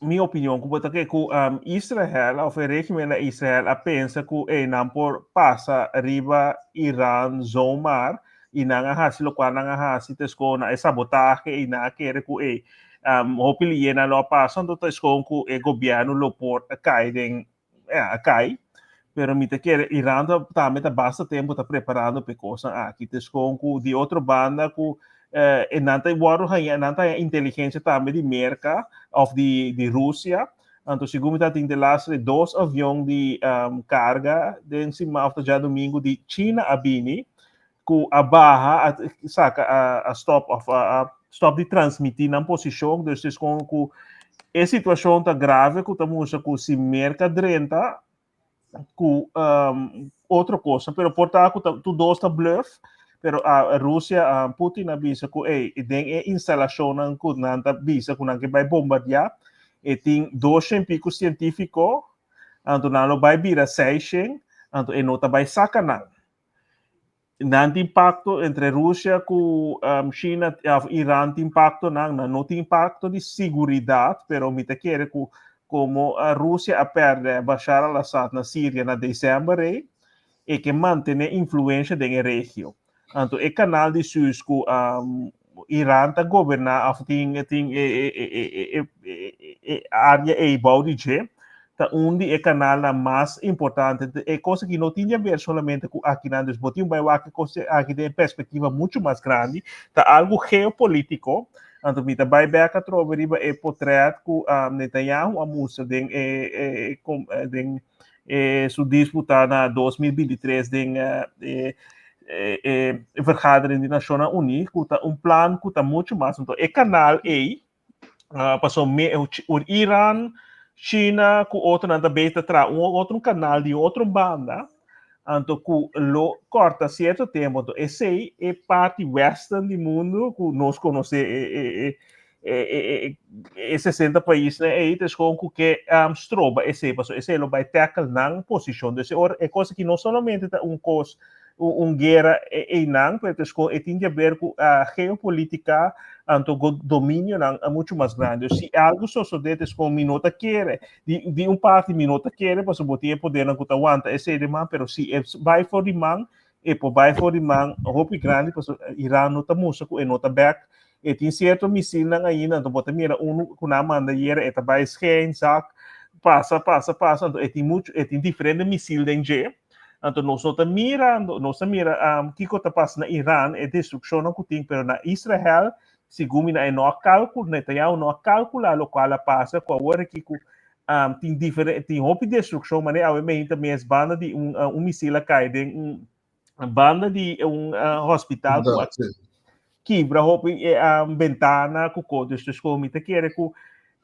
mi opinion ku bo ta kere ku um, Israel of e régimen na Israel a pensa ku e nan por pasa riba Iran zomaar i nan a hasi lokual nan a hasi ta eskon na e sabotahe i nan a kere ku e um, hopi liye nan lo a pasa anto ta eskon ku e gobièrnu lo por a kai den ja, a kai pero mi ta kere Iran ta, tambe ta basta tempo ta preparando pe kosnan aki ta eskon ku di otro banda ku eh, e nan ta wòrdu haña nan ta haña inteligensia tambe di Merka òf di di Rusia. Anto segun mi ta tin de laatste dos avion di um, carga den siman of ta djadomingo di China a bini ku a baha a saka a, a stop of a, a stop di transmiti nan posishon. Dus es kon ku e situashon ta grave ku ta mustra ku si Merka drenta ku um, otro cosa, pero por ta ku ta, tu dos ta bluff, pero a Rusia, a Putin a bisa ku ey, den e instalacionnan ku nan ta bisa ku nan ke bai bombardear, e tin 200 pico científico, anto nan lo bai bira 600, anto e no ta bai saca nan. Nan tin pacto entre Rusia ku um, China, of Iran tin pacto nan, nan no tin pacto di seguridad, pero mi ta kere ku como uh, Rusia a perde Bashar al-Assad na Siria na december ei, e ke mantene influencia den e regio. Anto e canal di Suez ku um, Iran ta goberná of tin tin e e e e e e e área ei bou di dje, ta un di e kanalnan mas importante. E kos aki no tin di haber solamente ku akinan, dus bo tin bai wak e kos aki den perspektiva muchu mas grandi, ta algu geopolítiko. Anto mi ta bai bek atrobe riba e potret ku um, Netanyahu a mustra den e, e, e, den e su disputa na 2023 den e, e, e vergadering di Nacionnan Uní, ku ta un plan ku ta muchu mas. Anto e kanal ei, uh, paso me, Iran, China ku otronan ta bezig ta traha un otro kanal di otro banda, anto ku lo korta sierto tempo. Anto esei e parti western di mundu ku nos konosé e, e, e, e, e, e, e 60 paisnan ei ta gewoon ku ke um, stroba esei, paso esei lo bai tackle nan posishon. Dus e ora e kos aki no solamente ta un kos un, un guera einan, pero ta gewoon e tin di haber ku uh, geopolítika, anto go dominionan a mucho mas grande. Dus si algo sosodé, ta gewoon mi no ta kere, di, di un parti mi no ta kere, paso bo tin e podernan ku ta wanta esei den man, pero si e bai for di man, e por bai for di man hopi grandi, paso Iran no ta mustra ku e no ta back. E tin sierto misilnan ainda, anto bo ta mira unu ku nan manda ayera, e ta bai skein, zak, pasa, pasa, pasa, anto e tin mucho, e tin diferente misil den dje. Anto nos no ta mira, nos ta mira um, kiko ta pasa na Iran, e destrukshonnan ku tin, pero na Israel, segun mi na e no a kalkula, Netanyahu no a kalkula lokual a pasa, ku awor aki ku um, tin diferente, tin hopi destrukshon, manera awe meinta mes banda di un, uh, un misil a kai den un banda di un uh, hospital ku a kibra hopi eh, um, bentana ku ko. Dus dus mi ta kere ku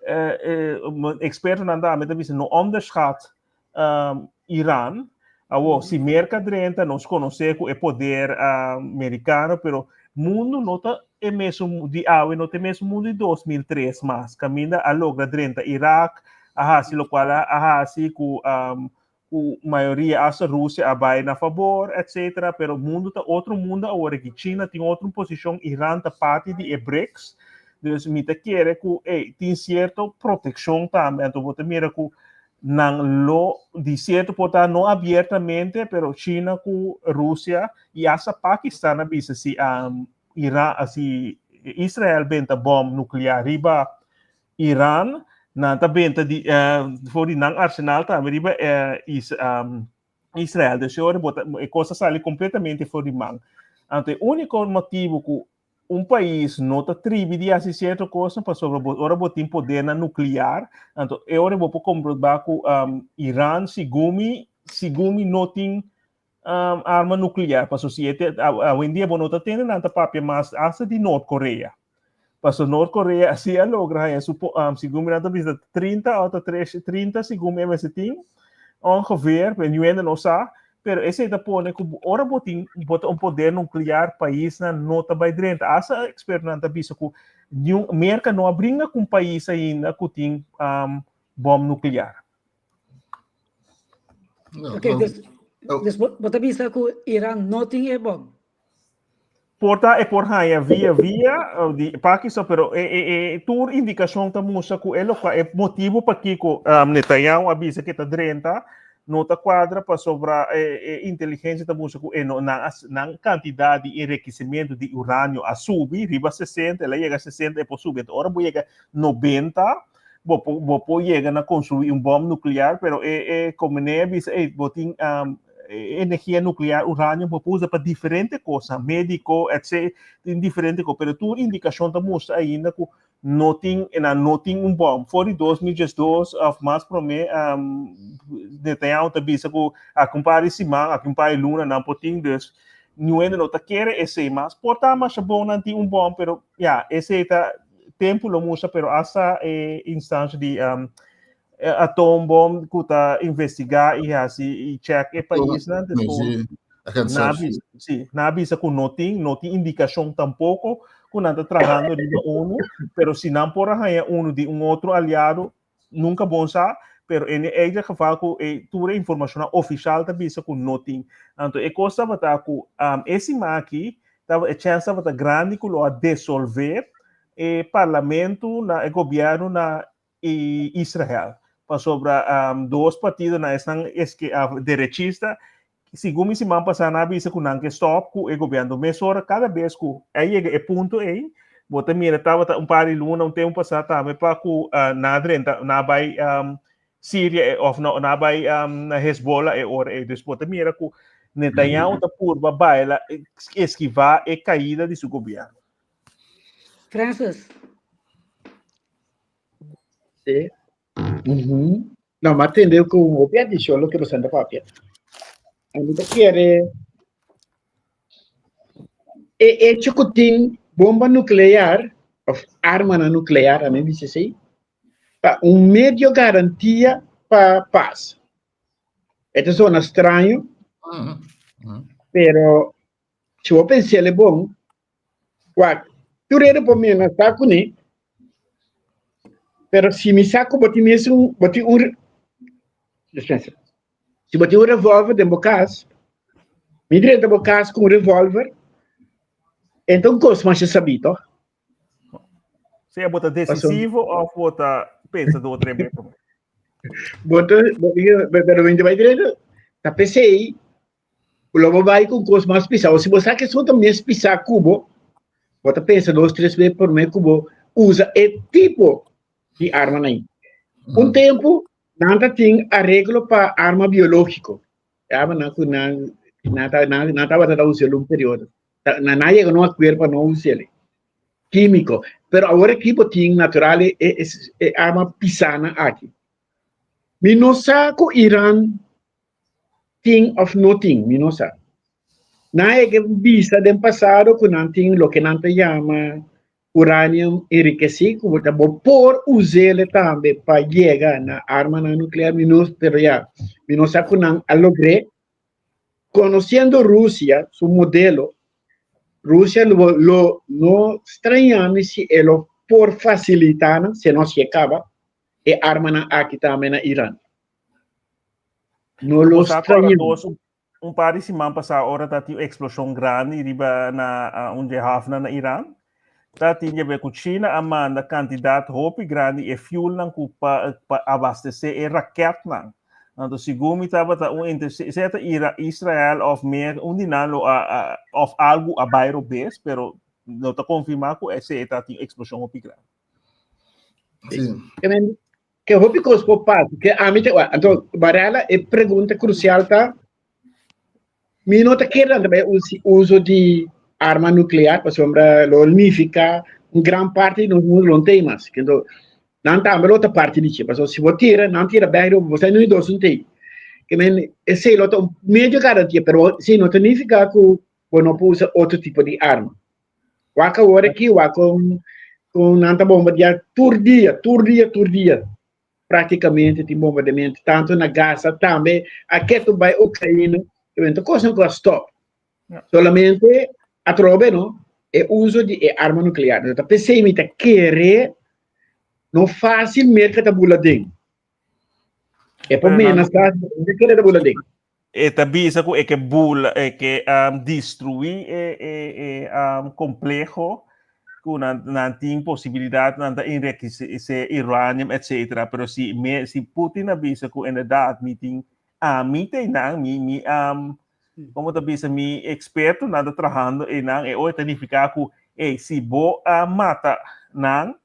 eh, eh, expertonan tambe ta bisa no onderschat um, Iran. Awo, si Merca drenta, nos konosé ku e poder uh, americano, pero mundo no ta e mesun di awe, no ta e mesun mundo di 2003 mas. Kaminda a logra drenta Irak, a hasi lokual a, a hasi ku um, ku mayoria hasta Rusia a bai na fabor, etc. Pero mundo ta otro mundo awor aki. China tin otro posishon, Iran ta parti di e BRICS. Dus mi ta kere ku ey, tin sierto protekshon tambe. Anto bo ta mira ku nan lo di sierto por ta no abiertamente, pero China ku Rusia i hasta Pakistan a bisa si um, Iran, si Israel benta bom nuklear riba Iran, Nan ta benta di for di nan arsenal tambe riba is, um, Israel. Dus ora bo ta, e kos a sali kompletamente for di man. Anto e úniko motibu ku un pais no ta tribi di hasi sierto kosnan pasobra bo, ora bo tin podernan nuklear, anto e ora bo por komproba ku um, Iran segun mi, segun mi no tin um, arma nuklear. Paso si e te, awendia bo no ta tende nan ta papia mas hasta di Noord Korea. Paso Noord Korea si a logra haña su um, segun mi nan ta bisa 30 o ta 30 segun mi mester tin ongeveer, pero niun hende no sa, pero esei ta pone ku ora bo tin bo ta un poder nuclear paisnan no ta bai drenta. Hasta expertonan ta bisa ku niun Merka no a bringa ku un pais ainda ku tin um, bom nuclear. No, okay, dus, oh. Dus bo, bo ta bisa ku Iran no tin e bom. Por ta e por haña via via di Pakistan, pero e, e, e tur indikashon ta mustra ku e loka e motibu pakiko um, Netanyahu a bisa ke ta drenta no ta kuadra pasobra e, e inteligensia ta mustra ku e no, nan, nan kantidat di enrikesimentu di uranio a subi riba 60, el a yega 60 e por subi. Ora bo yega 90, bo por, bo por yega na construir un bom nuclear, pero e, e Khomeini a bisa, ey, bo tin um, energia nuclear, uranio, bo por usa pa diferente cosa, médico, etc., tin diferente cosa, pero tur indicacion ta mustra ainda cu no tin, na, no tin un bom. For di 2012 of mas prome, um, Netanyahu ta bisa cu aki un par di siman, aki un par di luna nan por tin, dus niun hende no ta kere esey mas. Por ta masha bon nan tin un bom, pero ya, esey ta tempu lo mustra, pero hasta e instancia di um, atoombom ku ta investiga i hasi i check e paisnan, despues na bisa, sí, na bisa ku no tin, no tin indikashon tampoko ku nan ta trahando riba unu, pero si nan por a haña unu di un otro aliado, nunca bon sa, pero en e geval ku e tur e informashonnan ofishal ta bisa ku no tin. Anto e kos tabata ku um, e siman aki e chèns tabata grandi ku lo a desolvé e parlamento na e gobièrnu na Israel. Pasobra um, dos partido na esnan eske, uh, derechista, segun mi siman pasá nan a bisa ku nan ke stòp ku e gobièrnu. Mesora kada bes ku a yega e punto ei, bo ta mira tabata un par di luna, un tempu pasá tambe pa ku uh, nan a drenta, nan a bai um, Siria e, of no, nan a bai um, na Hezbollah e ora ei. Dus bo ta mira ku Netanyahu ta purba baila, eskivá e kaida di su gobièrnu. Francis. Sí. No, ma tende ku hopi atenshon loke boso ta papia. Ami ta kere e hecho ku tin bomba nuklear of armanan nuklear, ami bisa así, ta un medio garantia pa pas. E ta zona straño, pero si bo pens'el bon, Wak, tur hende por menasá kuné, pero si mi sa ku bo tin mes un, bo tin un, dispensa, si bo tin un revòlver den bo kas, mi drenta bo kas ku un revòlver, enton kos masha sabí tòg? Sea bo ta desisivo òf bo ta pensa dos o tres bes promé. Bo ta, pero mi ta bai drenta, ta p'esei Lo bo bai ku kos mas pisá. O si bo sa ku esun ta mes pisá ku bo, bo ta pensa dos, tres bes promé ku bo usa e tipo di armanan ei. Un tempu nan ta tin areglo pa arma biológiko. E armanan ku nan nan ta nan tabata ta usa el un periodo. Nan a yega na un akuerdo pa no usa el. Kímiko. Pero awor aki bo tin natural e e arma pisánan aki. Mi no sa ku Iran tin of no tin, mi no sa. Nan e ke bisa den pasado ku nan tin loke nan ta yama uranium enrikesí, ku bo ta bo por us'é tambe pa yega na armanan nuklear, mi no, pero ya, mi no sa ku nan a logr'é. Konosiendo Rusia, su modelo, Rusia lo, lo no straña mi si e lo por fasilitá nan, si e no hasié kaba, e armanan aki tambe na Iran. No lo extraña. Un par di siman pasá ora ta tin eksploshon grandi riba na un dje hafnan na Iran. Ta tin dje ku China a manda kantidat hopi grandi e fuelnan ku pa pa abastesé e rakètnan. Anto segun mi tabata un inter sea ta Ira Israel òf Merka un di nan lo a a òf algu a bai robes pero no ta konfirmá ku esei ta tin eksploshon hopi grandi. Sí. Ke hopi kos por pasa, ke ami te, anto Varela e pregunta krusial ta, mi no ta kere nan ta bai uso di arma nuklear pasobra lo nifiká un gran parti di nos mundu lo no tei mas. Kendo nan tambe lo ta parti di dje, pasobra si bo tira, nan tira bèk riba bo, bo sa no dos no tei. Ke men esei lo ta un medio garantia, pero esei no ta nifiká ku bo no por usa otro tipo di arma. Wak awor aki, wak kon kon nan ta bombardeá tur dia, tur dia, tur dia. Práktikamente tin bombardeamentu, tantu na Gaza tambe, a ketu bai Ukraina, e ta kosnan ku a stòp. Solamente atrobe no, e uso di e arma nuklear. Ta p'esei mi ta kere no fásil Merka ta bula den. E por menasá, mi ta kere ta bula den. E ta bisa ku e ke bula, e ke um, destruí e, e, e um, kompleho ku nan, nan tin posibilidat, nan ta enriquece uranium, etc. Pero si, me, si Putin a bisa ku inderdaad mi tin, a mi te nan, mi, mi, um, como ta bisa, mi experto nan ta trahando e nan, e oi ta nifica ku, hey, si bo a mata nan,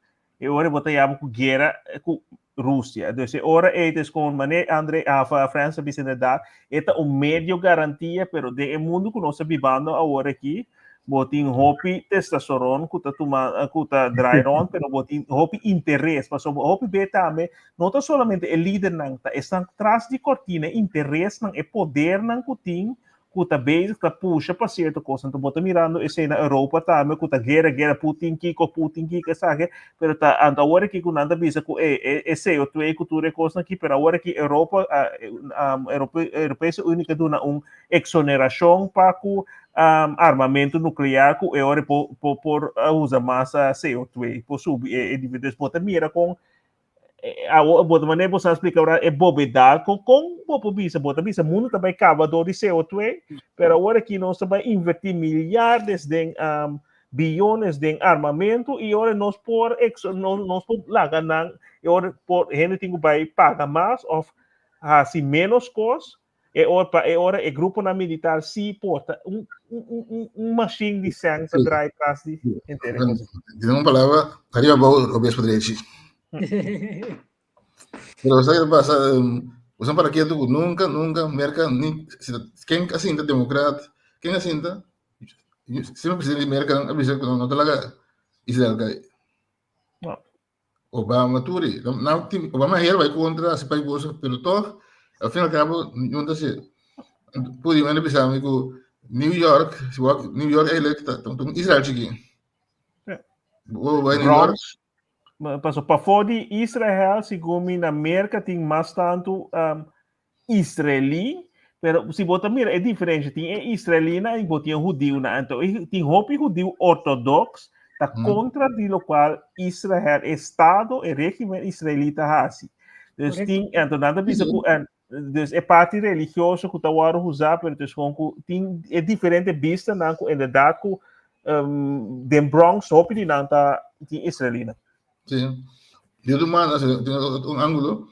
E ora bo ta yama ku guera ku Rusia. Dus e ora ei ta kon mane Andre af Frans a bisa inderdaad, e ta un medio garantia, pero den e mundu ku nos ta bibando awor aki, bo tin hopi testosteron ku ta tuma ku ta draai rond, pero bo tin hopi interes, pasobra hopi be tambe no ta solamente e lidernan, ta esnan tras di kortina, e interesnan, e podernan ku tin ku ta bezig ta pusha pa sierto kos. Anto bo ta mirando esei na Europa tambe ku ta guera guera Putin kiko Putin kiko esaki, pero ta anto awor aki ku nan ta bisa ku e e e CO2 ku tur e kosnan aki, pero awor aki Europa Europe Europese Unie ke duna un eksonerashon pa ku armamento nuklear ku e ora por por por usa mas CO2 por subi e e nivel. Dus bo ta mira kon Awo, bo ta manera bo sa explica ora e bobedad con con bo por bisa, bo ta bisa mundo ta bay caba door di CO2, pero awor aki nos ta bay inverti millardes den um, billones den armamento y ora nos por ex, nos, nos por laga nan, y ora por hende tin cu bay paga mas of haci menos cos, E ora pa e ora e gruponan militar sí por ta un un un un machine di sèn ta draai tras di henter e cosa. Den un palabra, ariba abou robes pa drechi. Pero sa ke ta pasa, bo san para ketu ku nunka, nunka Merka ni si ta ken a sinta demokrat, ken a sinta, semper presidente di Merka a bisa ku no ta laga Israel kai. No. Obama turi. Nan tin Obama hera bai kontra si pai goso, pero toch al fin al cabo nun ta si. Pudi manda bisa mi ku New York, si wak New York eigenlijk ta un Israel chiki. Bo bai New York. Bronx, paso pafó di Israel, segun mi na Merka tin mas tantu um, israelí, pero si bo ta mira e diferencia, tin e israelina y bo tin e hudiunan. Anto e tin hopi hudiu ortodox ta kontra di lokual Israel, e estado, e regimen israelí ta hasi. Dus tin, anto nan ta bisa ku dus e parti religioso ku ta wòrdu usá, pero dus kon ku tin e diferente bistanan ku inderdaad ku um, den Bronx hopi di nan ta tin israelina. Sí. Di otro manda, tin un ángulo,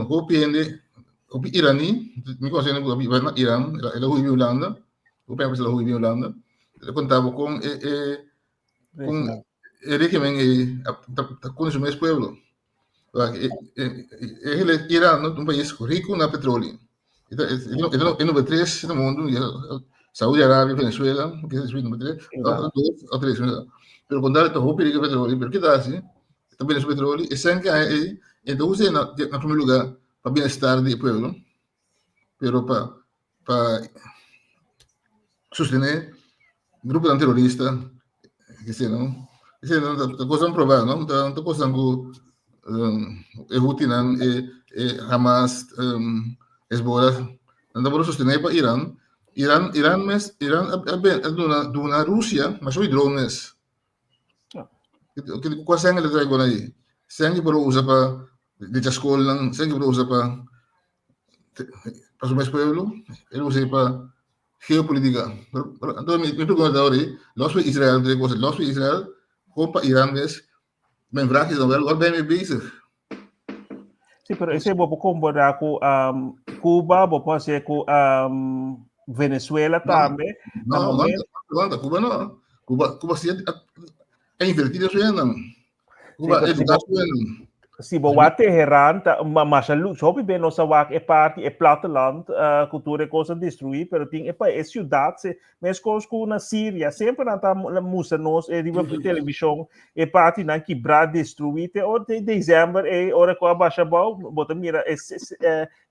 hopi hende, hopi iraní, mi conoce hende ku a na Iran, el a hui Hulanda, hopi a hui Hulanda, el a contaba con e, e, con e régimen e, ta, ta con su mes pueblo. E, e, e, Iran, un país rico na petróleo. E, e, e número 3 no mundo, Saudi Arabia, Venezuela, que es número 3, dos o tres, pero con tal hopi rico petróleo, pero que así? También es petróleo, e sen que hay, entonces na, na primer lugar, para bienestar del pueblo, pero para pa sostener grupo terrorista, que sea, no? Ese no ta cosa probada, no? Ta ta cosa ku um, e Houthi-nan, e, e Hamas, um, Hezbollah, nan ta por sostener pa Iran. Iran, Iran mes, Iran a, a, a duna, duna Rusia, mas hoy drones. Kua sèn el a trae kon ei? Sèn ki por usa pa drecha skolnan, sèn ki por usa pa pa su mes pueblo, el usa pa geopolítica. Anto mi pregunta ta ora ei, los pa Israel tur e cosa, los pa Israel, kon pa Iran mes? Mijn vraag is dan wel, waar ben je mee bezig? Sí, pero ese bo por comparar ku um, Cuba, bo por hacer ku um, Venezuela tambe. No, no, aguanta, aguanta, Cuba no. Cuba, Cuba sí a, a invertir en su Cuba sí, educa su. Si bo wak Teheran, ta masha lux. Hopi be nos a wak e parti, e platteland, ku tur e kos a destruí, pero tin e pa e siudat, se, meskos ku na Siria, semper nan ta mustra nos e riba televishon e partinan kibrá, destruí, te ora te desèmber ei, ora ku a basha abou, bo ta mira e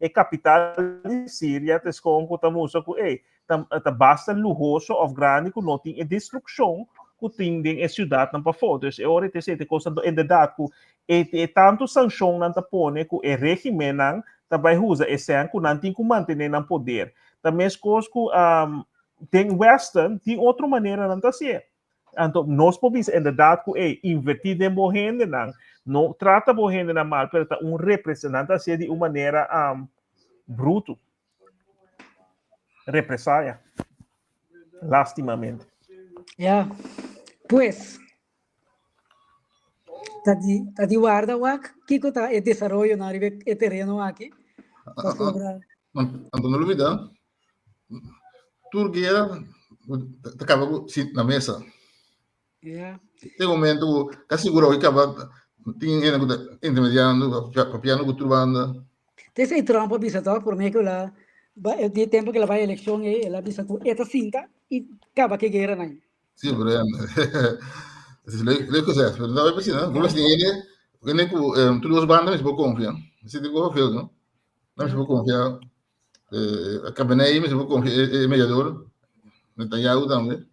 e kapital di Siria ta eskon ku ta mustra ku ei, ta ta basta luhoso òf grandi ku no tin e destrukshon ku tin den e siudatnan pafó. Dus e ora e ta esei ta kos anto inderdat ku e e tantu sanshonnan ta pone ku e regimennan ta bai usa e sèn ku nan tin ku mantené nan poder. Ta meskos ku den western tin otro maneranan ta hasié. Anto nos por bisa inderdat ku ey invertí den bo hendenan, no trata bo hendenan mal, pero ta un represa, nan ta hasié di un manera brutu. Represaya. Lastimamente. Ja, pues ta di ta di warda wak kiko ta e desaroyonan riba e tereno aki pasobra. Anto no lubida tur guera ta kaba ku na mesa. Ja. Tin momento ku ta sigurá ku kaba tin hende ku ta intermediando, papiando ku tur banda. Te esei Trump a bisa tòg promé ku el a di tempu ku el a bai elekshon ei el a bisa ku e ta sinta i kaba ku e gueranan. Sí, pero ya. Es leuk, leuk gezegd. Pero no bai asina. Como si hende, hende ku tur dos banda mi por konfia. Si tin ku veel, no? No mi por konfia. Eh, Khamenei mi por konfia e mediador. Netanyahu tambe.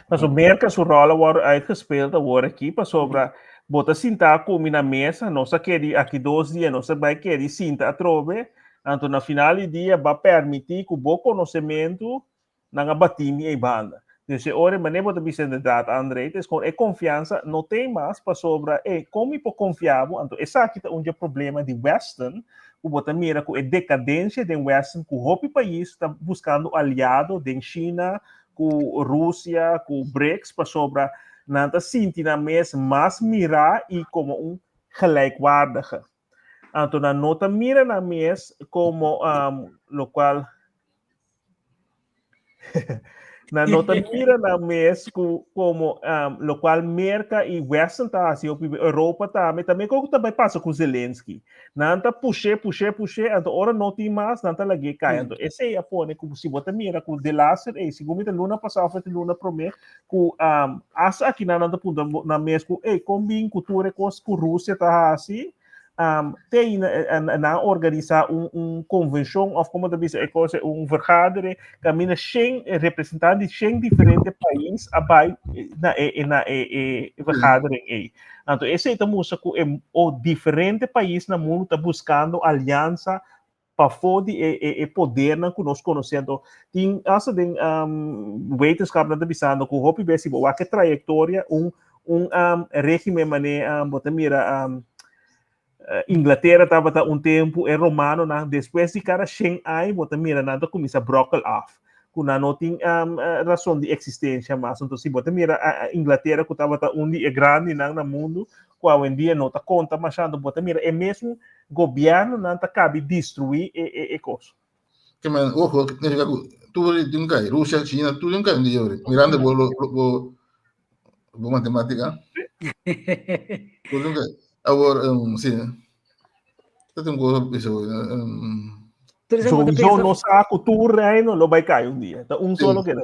Paso Merca su rol a wòrdu uitgespeeld awor aki pasobra bo ta sinta ku mi na mesa, nos a keri aki dos dia nos a bai keri sinta atrobe, anto na final di dia ba permití ku bo konosementu nan a batí mi ei banda. Dus e ora e manera bo ta bisa inderdaad André, ta es kon e konfiansa no t'ei mas pasobra e kon mi por konfia bo, anto esaki ta un dje problema di Westen ku bo ta mira ku e dekadensia den Westen ku hopi pais ta buskando aliado den China, ku Rusia, ku BRICS pasobra nan ta sinti nan mes mas mirá i komo un gelijkwaardige. Anto nan no ta mira nan mes komo lokual nan no ta mira nan mes ku komo um, lokual Merka i Westen ta hasi hopi Europa tambe, tambe koko ta bai pasa ku Zelensky. Nan ta push'é, push'é, push'é, anto ora no tin mas, nan ta lag'é kai. Anto esei a pone ku si bo ta mira ku de laatste, ei, segun mi ta luna pasá òf e luna promé, ku um, hasta aki nan nan ta puntra nan mes ku, ei, kon bin ku tur e kos ku Rusia ta hasi, um, te na, na organisa un, un convención of como te bisa e cosa, un vergadering, camina shen representante di shen diferente país a bai na e, na e, e vergadering ei. Anto ese ta musa ku e, o diferente país na mundo ta buscando alianza pafó di e, e, e podernan ku nos konosé. Anto tin hasta den um, wetenschapnan ta bisando ku hopi bes si bo wak e trayektoria un un um, régimen mané um, bo ta mira um, Inglaterra tabata un tempu e romanonan despues di kada shen aña bo ta mira nan ta kuminsá brokkel af ku nan no tin um, rason di eksistensia mas. Anto si bo ta mira Inglaterra ku tabata un di e grandinan na mundu ku awendia no ta konta masha, anto bo ta mira e mesun Gobiernonan ta kabi destruí e e e kos. Ke men, ojo, significa ku tur di un kai, Rusia, China, tur di un kai di yori. Mirando bo bo bo bo matematica. Tur di un kai. Awor, um, si. Ta tin cosa bisa, um, Sowieso no sa ku tur reino lo bai kai un dia. Ta un solo keda.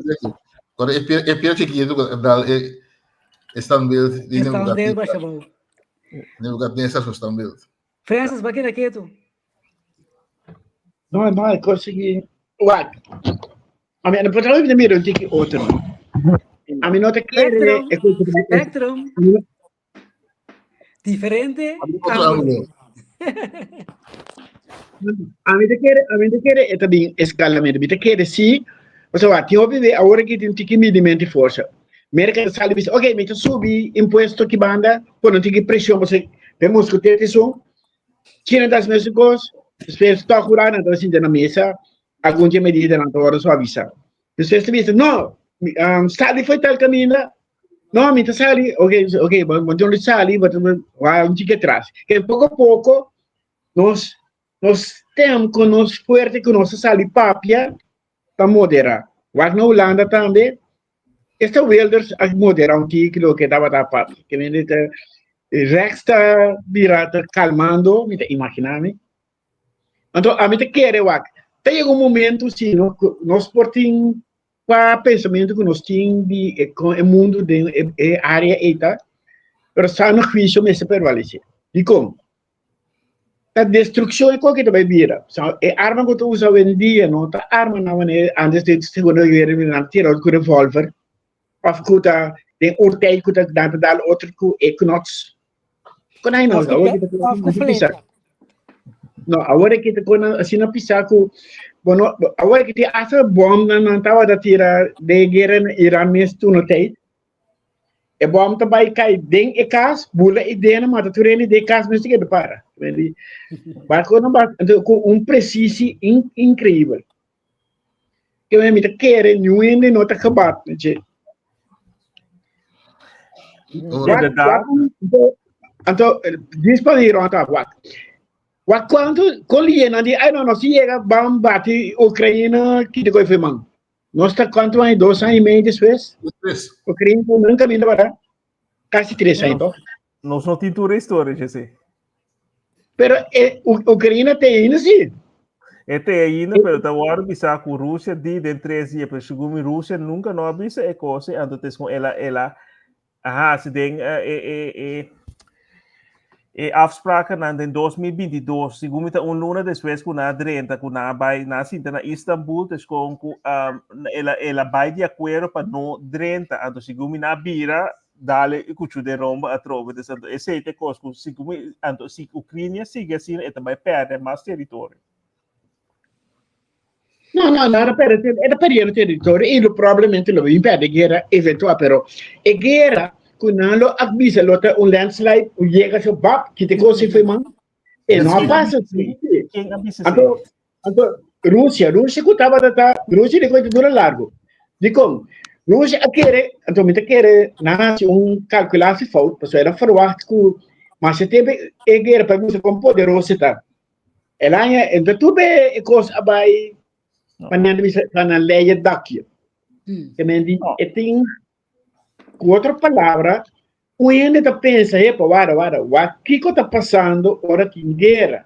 Ora e pier e pier chiquito dal e e standbeeld di Standbeeld basha bou. Nebukadnesar su standbeeld. Francis, ba keda ketu. No, no, e konsegui. Wak. A mi, no por trabalho mira un tiki otro. A mi no te kere e Spectrum. Diferente Otro ángulo. A mi te kere, a mi te kere e ta bin escalamento. Mi te kere si, o sea, wak, tin hopi be awor aki tin tiki midimento di forsa. Merka ta sali bisa, ok, mi ta subi impuesto ki banda, pone un tiki presion, pasobra pe Mosku te esun. China ta hasi mesun kos, despues tòg ora nan ta sinta na mesa, algun dje medidanan ta wòrdu suavisá. Despues ta bisa, no, sali fo'i tal kaminda, no, mi ta sali, ok, ok, bo tin un sali, bo ta wak un tiki atras. Ke poko poko nos nos stem ku nos fuerte ku nos ta sali papia ta moderá. Wak na Hulanda tambe, esta Wilders a moderá un tiki loke tabata papia. Ke mende ta. Rechts ta bira ta kalmando, mi ta imaginá mi. Anto ami ta kere wak, ta yega un momento si no, nos por tin kua pensamentu ku nos tin di e kon e mundu den e e área ei ta, pero sano huisio mester prevalesé. Dikon? Ta destrukshon e koke ta bai bira. Sa e arma ku ta usa awendia no ta armanan manera antes den Segunda Guera nan tira ku revolver. Of ku ta den un tijd ku ta nan ta dal otro ku e knots. Kon ai no, awor ki ta Of ku flecha. No, awor ki ta kon asina pisa ku bueno, awor ki tin hasta bom nan nan tabata tira den e guera na Iran mes tur no tijd. E bom ta bai kai den e kas, bula e dena mata tur hende den e kas mes ta keda para. Bai kon nan bai ku un presisi inkreibel. Ke mi ta kere niun hende no ta gebat na dje. Inderdaad. Anto, dis pa di rond af, wak. Wak kuantu kon liena di, ay no, nos yega ban bati Ukraina, kite koi foi man. Nos ta kuantu aña, dos aña i medio despues? Despues. Ukraina nunca minda para. Kasi tres aña toch? Nos no tin tur e historia, Jesse. Pero e, Ucrania te ainda sí. E te ainda, pero ta word bisa ku Rusia di den tres dia, pero segun mi Rusia nunca no a bisa e cosa, anto tes con ela ela aha, si den eh, e e e e afsprakennan den 2022, segun mi ta un luna despues ku na drenta, ku na bai, na sinta na Istanbul, tes con ku um, ela ela bai di akuerdo pa no drenta, anto segun mi na bira dale i kuchu den romba atrobe. Dus anto esei ta e kos ku si ku anto si Ucrania sigui asina e ta bai pèrdè mas teritorio. No, no, no era perde, era perdiendo territorio y lo probablemente lo bin perde guerra eventual, pero e guerra ku nan lo a bisa lo ta un landslide, un yega so bap, kite kos i foi man. E no a pasa así. Ken a bisa esei? Anto, Anto, Rusia, Rusia ku tabata ta, Rusia di koi ta dura largo. Dikon? Rusia a kere, anto mi ta kere nan hasi un kalkulasi fout, pasobra el a verwacht ku mas e tempu e guera pa gusta kon poderoso e ta. El aña, ento tur be e kos a bai pa nan bisa pa nan leie dakje. Ke men di e tin ku otro palabra, un hende ta pensa, hepa, wara, wara, wak kiko ta pasando ora tin guera?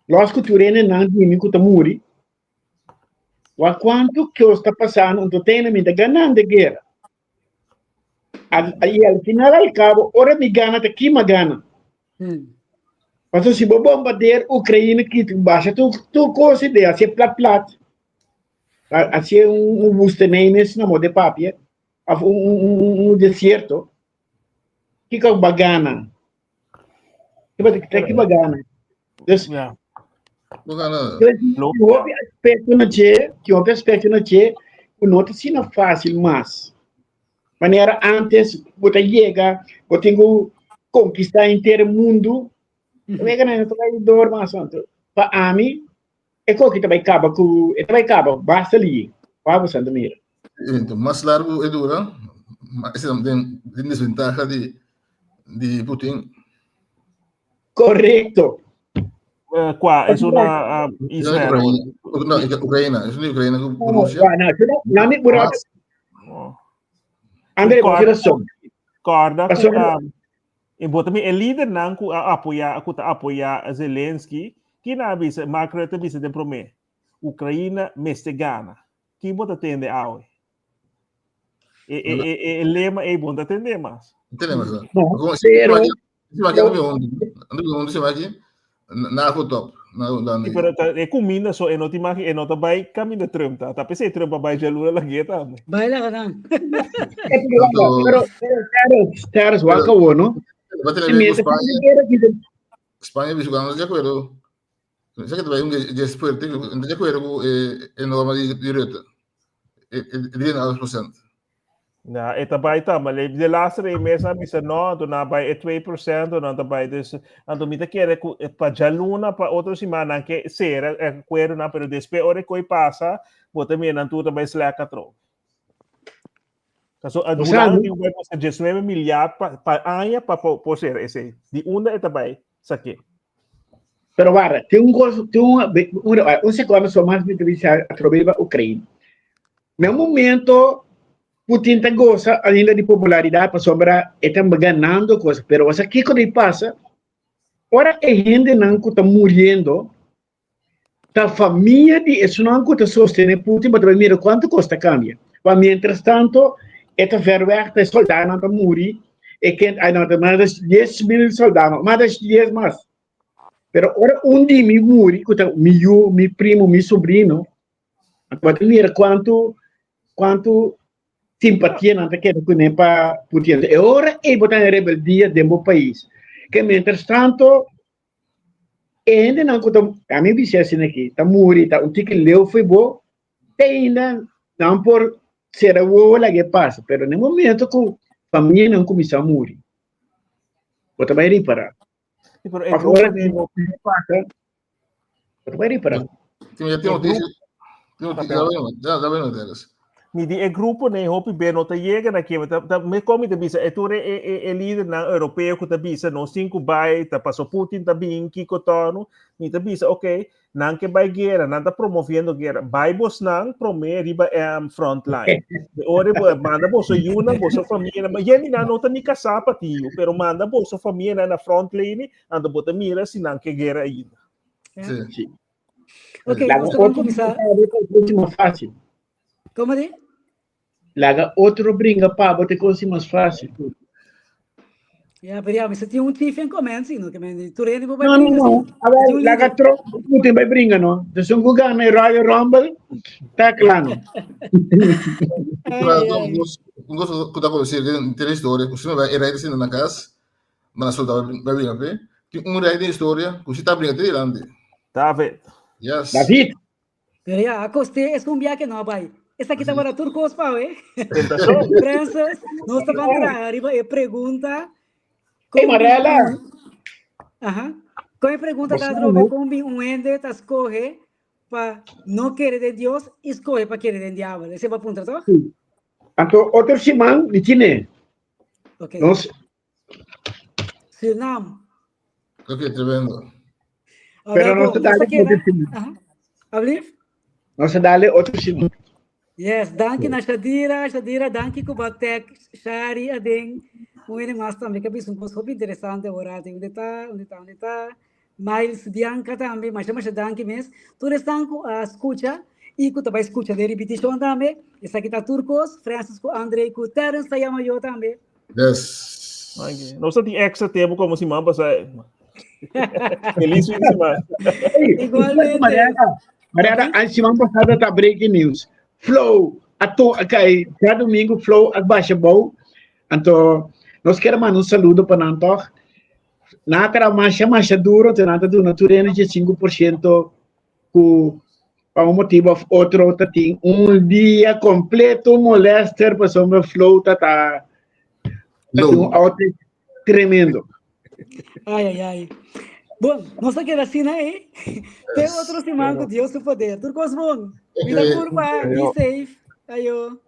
Los ku tur hende nan dimi ku ta muri. Wak kuantu kos ta pasando, anto tene mi ta ganando e guera. Al, i al final al cabo, ora mi gana ta kima gana. Paso si bo bombardeer Ukraina ki basha tur tur kos de hasi plat plat. Hasi un, un woestenij mes na modo de papia. Of un, un, un, un desierto. Kiko ba gana? Kiko ba gana? Dus, Ja. Bo gana. Hopi aspecto na dje, tin hopi aspecto na dje ku no ta asina fácil mas. Manera antes bo ta yega, bo tin ku konkistá henter mundu, wega nan no ta bai dor mas. Anto, pa ami, e koki ta bai kaba ku, e ta bai kaba basta li, wou bo santo mira. Ento, mas largu e dura, mas e den, den desventaha di, di Putin. Correcto. Qua es una Israel. No, Ucraina, es una Ucraina con Rusia. No, no, no, André, bo razón. Corda ku e bota mi e lidernan ku a apoya ku ta apoya Zelensky, kina a bisa, Mark Rutte bisa den promé, Ucraina mester gana. Kin bo ta tende awe? E, e, e, e, e lema ei bo ta tende mas. Tende mas. No, pero Nago top. Sí, pero ta, e cuminda so e no te imagi, e no ta bai caminda Trump ta. Ta pensei Trump a bai jalura la gueta. Bai la ganan. Pero, pero, Terence, Terence, wak awo, no? España bisu gana de acuerdo. Sa que bai un ges fuerte, de acuerdo ku e norma di Rutte. E 3,5%. Na, e ta bai ta, maar de laatste rei mes a bisa no, anto na bai e 2%, nan ta bai dus, anto mi ta kere ku eh, pa djaluna, pa otro siman nan ke sera e akuerdo nan, pero despues ora e koi pasa, bo ta mira nan tur ta bai slack atrobe. Kaso, a O sea, Hulanda tin ku bai buska 19 milyard pa, pa aña pa por, por sera esei. Di unda e ta bai saké? Pero wara, tin un cosa, tin un, un, un segundo so mas mi ta bisa atrobe riba Ucraina. Na un momento. Putin ta goza ainda di popularidad pasobra e ta ganando cos, pero bo sa kico ta pasa? Ora e hendenan cu ta muriendo ta famia di esunnan cu ta sostene Putin, bo ta bay mira cuanto cos ta cambia. Pa mientras tanto e ta ver weg ta e soldadonan ta muri, e kent ay no ta mas di 10,000 soldadonan, mas di 10 mas. Pero ora un di mi muri cu ta mi yu, mi primo, mi sobrino, Bo ta mira kuantu kuantu simpatia nan ta keda kuné pa Putin. E ora ei bo ta en rebeldia den bo pais. Ke mientras tanto e hendenan ku ta, ami bisa asina aki, ta muri, ta un tiki leu fo'i bo, te ainda nan por sera wowo laga e pasa. Pero na e momento ku famianan kuminsá muri, bo ta bai ripará. Sí, pero e Pasobra grupo ora di ku pasa, Bo ta bai ripará. Tin tin noticia. Tin noticia. Da bueno, da da bueno Teres. Mi di e grupo ne hopi be no ta yega na ke ta ta me komi ta bisa e tur e e e lidernan europeo ku ta bisa nos tin ku bai ta paso Putin ta bin kiko tonu mi ta bisa ok nan ke bai guera nan ta promoviendo guera bai bosnan prome riba em front line de ora bo manda boso yunan boso familia yeni nan no ta ni kasá pa tiu pero manda boso familia na front line Anto bo ta mira si nan ke guera ainda. Sí. Sí. Ok, Laga nos ta ban otro kuminsá. bringa pa bo ta konsi mas fásil. Komo di? Laga otro bringa pa bo ta konsi mas fásil. Ya, pero ya, mi sa tin un chief en command, sí, no? Que men, tur hende bo bai No, no, bringa, no. sí. A ver, Tin un laga líder. Trump ku Putin bai bringa, no? Dus un ku gana e Royal Rumble, ta kla, no? Ai, Pero ai, un ai. kos un kos ku ta konosí den historia, ku si no bai e rei ta sinta na kas, Mana solta bai bringa pe. Tin un rei den historia ku si ta bringa te dilanti. David. Yes. David. Pero ya, a coste es un viaje no bai. Esaki tabata tur kos pa we. Tentacion. Francis, nos ta ban traha riba e pregunta. Hey, Marela. Aha. Kon e pregunta ta Bosa atrobe no? kon bin un hende ta skohe pa no kere den Dios i skohe pa kere den diabel. Esei bo a puntra toch? Anto otro siman mi tine. Ok. Nos Surinam. Ok, tremendo. Pero nos ta dale otro siman. Aha. Ablief? Nos ta dale otro siman. Yes, danki na Shadira, Shadira, danki ku batek Shari aden. Un hende mas tambe ke bisa un kos hopi interesante ora unda ta, unda ta, unda ta. Miles Bianca tambe, masha masha danki mes. Tur esnan ku a skucha i ku ta bai skucha den ripitishon tambe. Esaki ta tur kos. Francis ku Andre ku Terence ta yama yo tambe. Yes. Danki. Nos ta tin extra tempo como siman pasá. Feliz fin de semana. Igualmente. Mariana, Mariana, a siman pasada ta breaking news. Flow, a to a kai, cada domingo Flow a basha bou. Anto, nos kier manda un saludo pa nan toch. Nan a traha masha masha duro, anto nan ta duna tur hende 5% ku pa un motibo of otro ta tin un dia completo molester pasobra Flow ta ta ta tin un outage tremendo. Ai, ai, ai. Bon, nos ta keda asina, eh? Te otro siman ku Dios su poder. Tur kos bon. Cuida curpa, be safe. Ayo.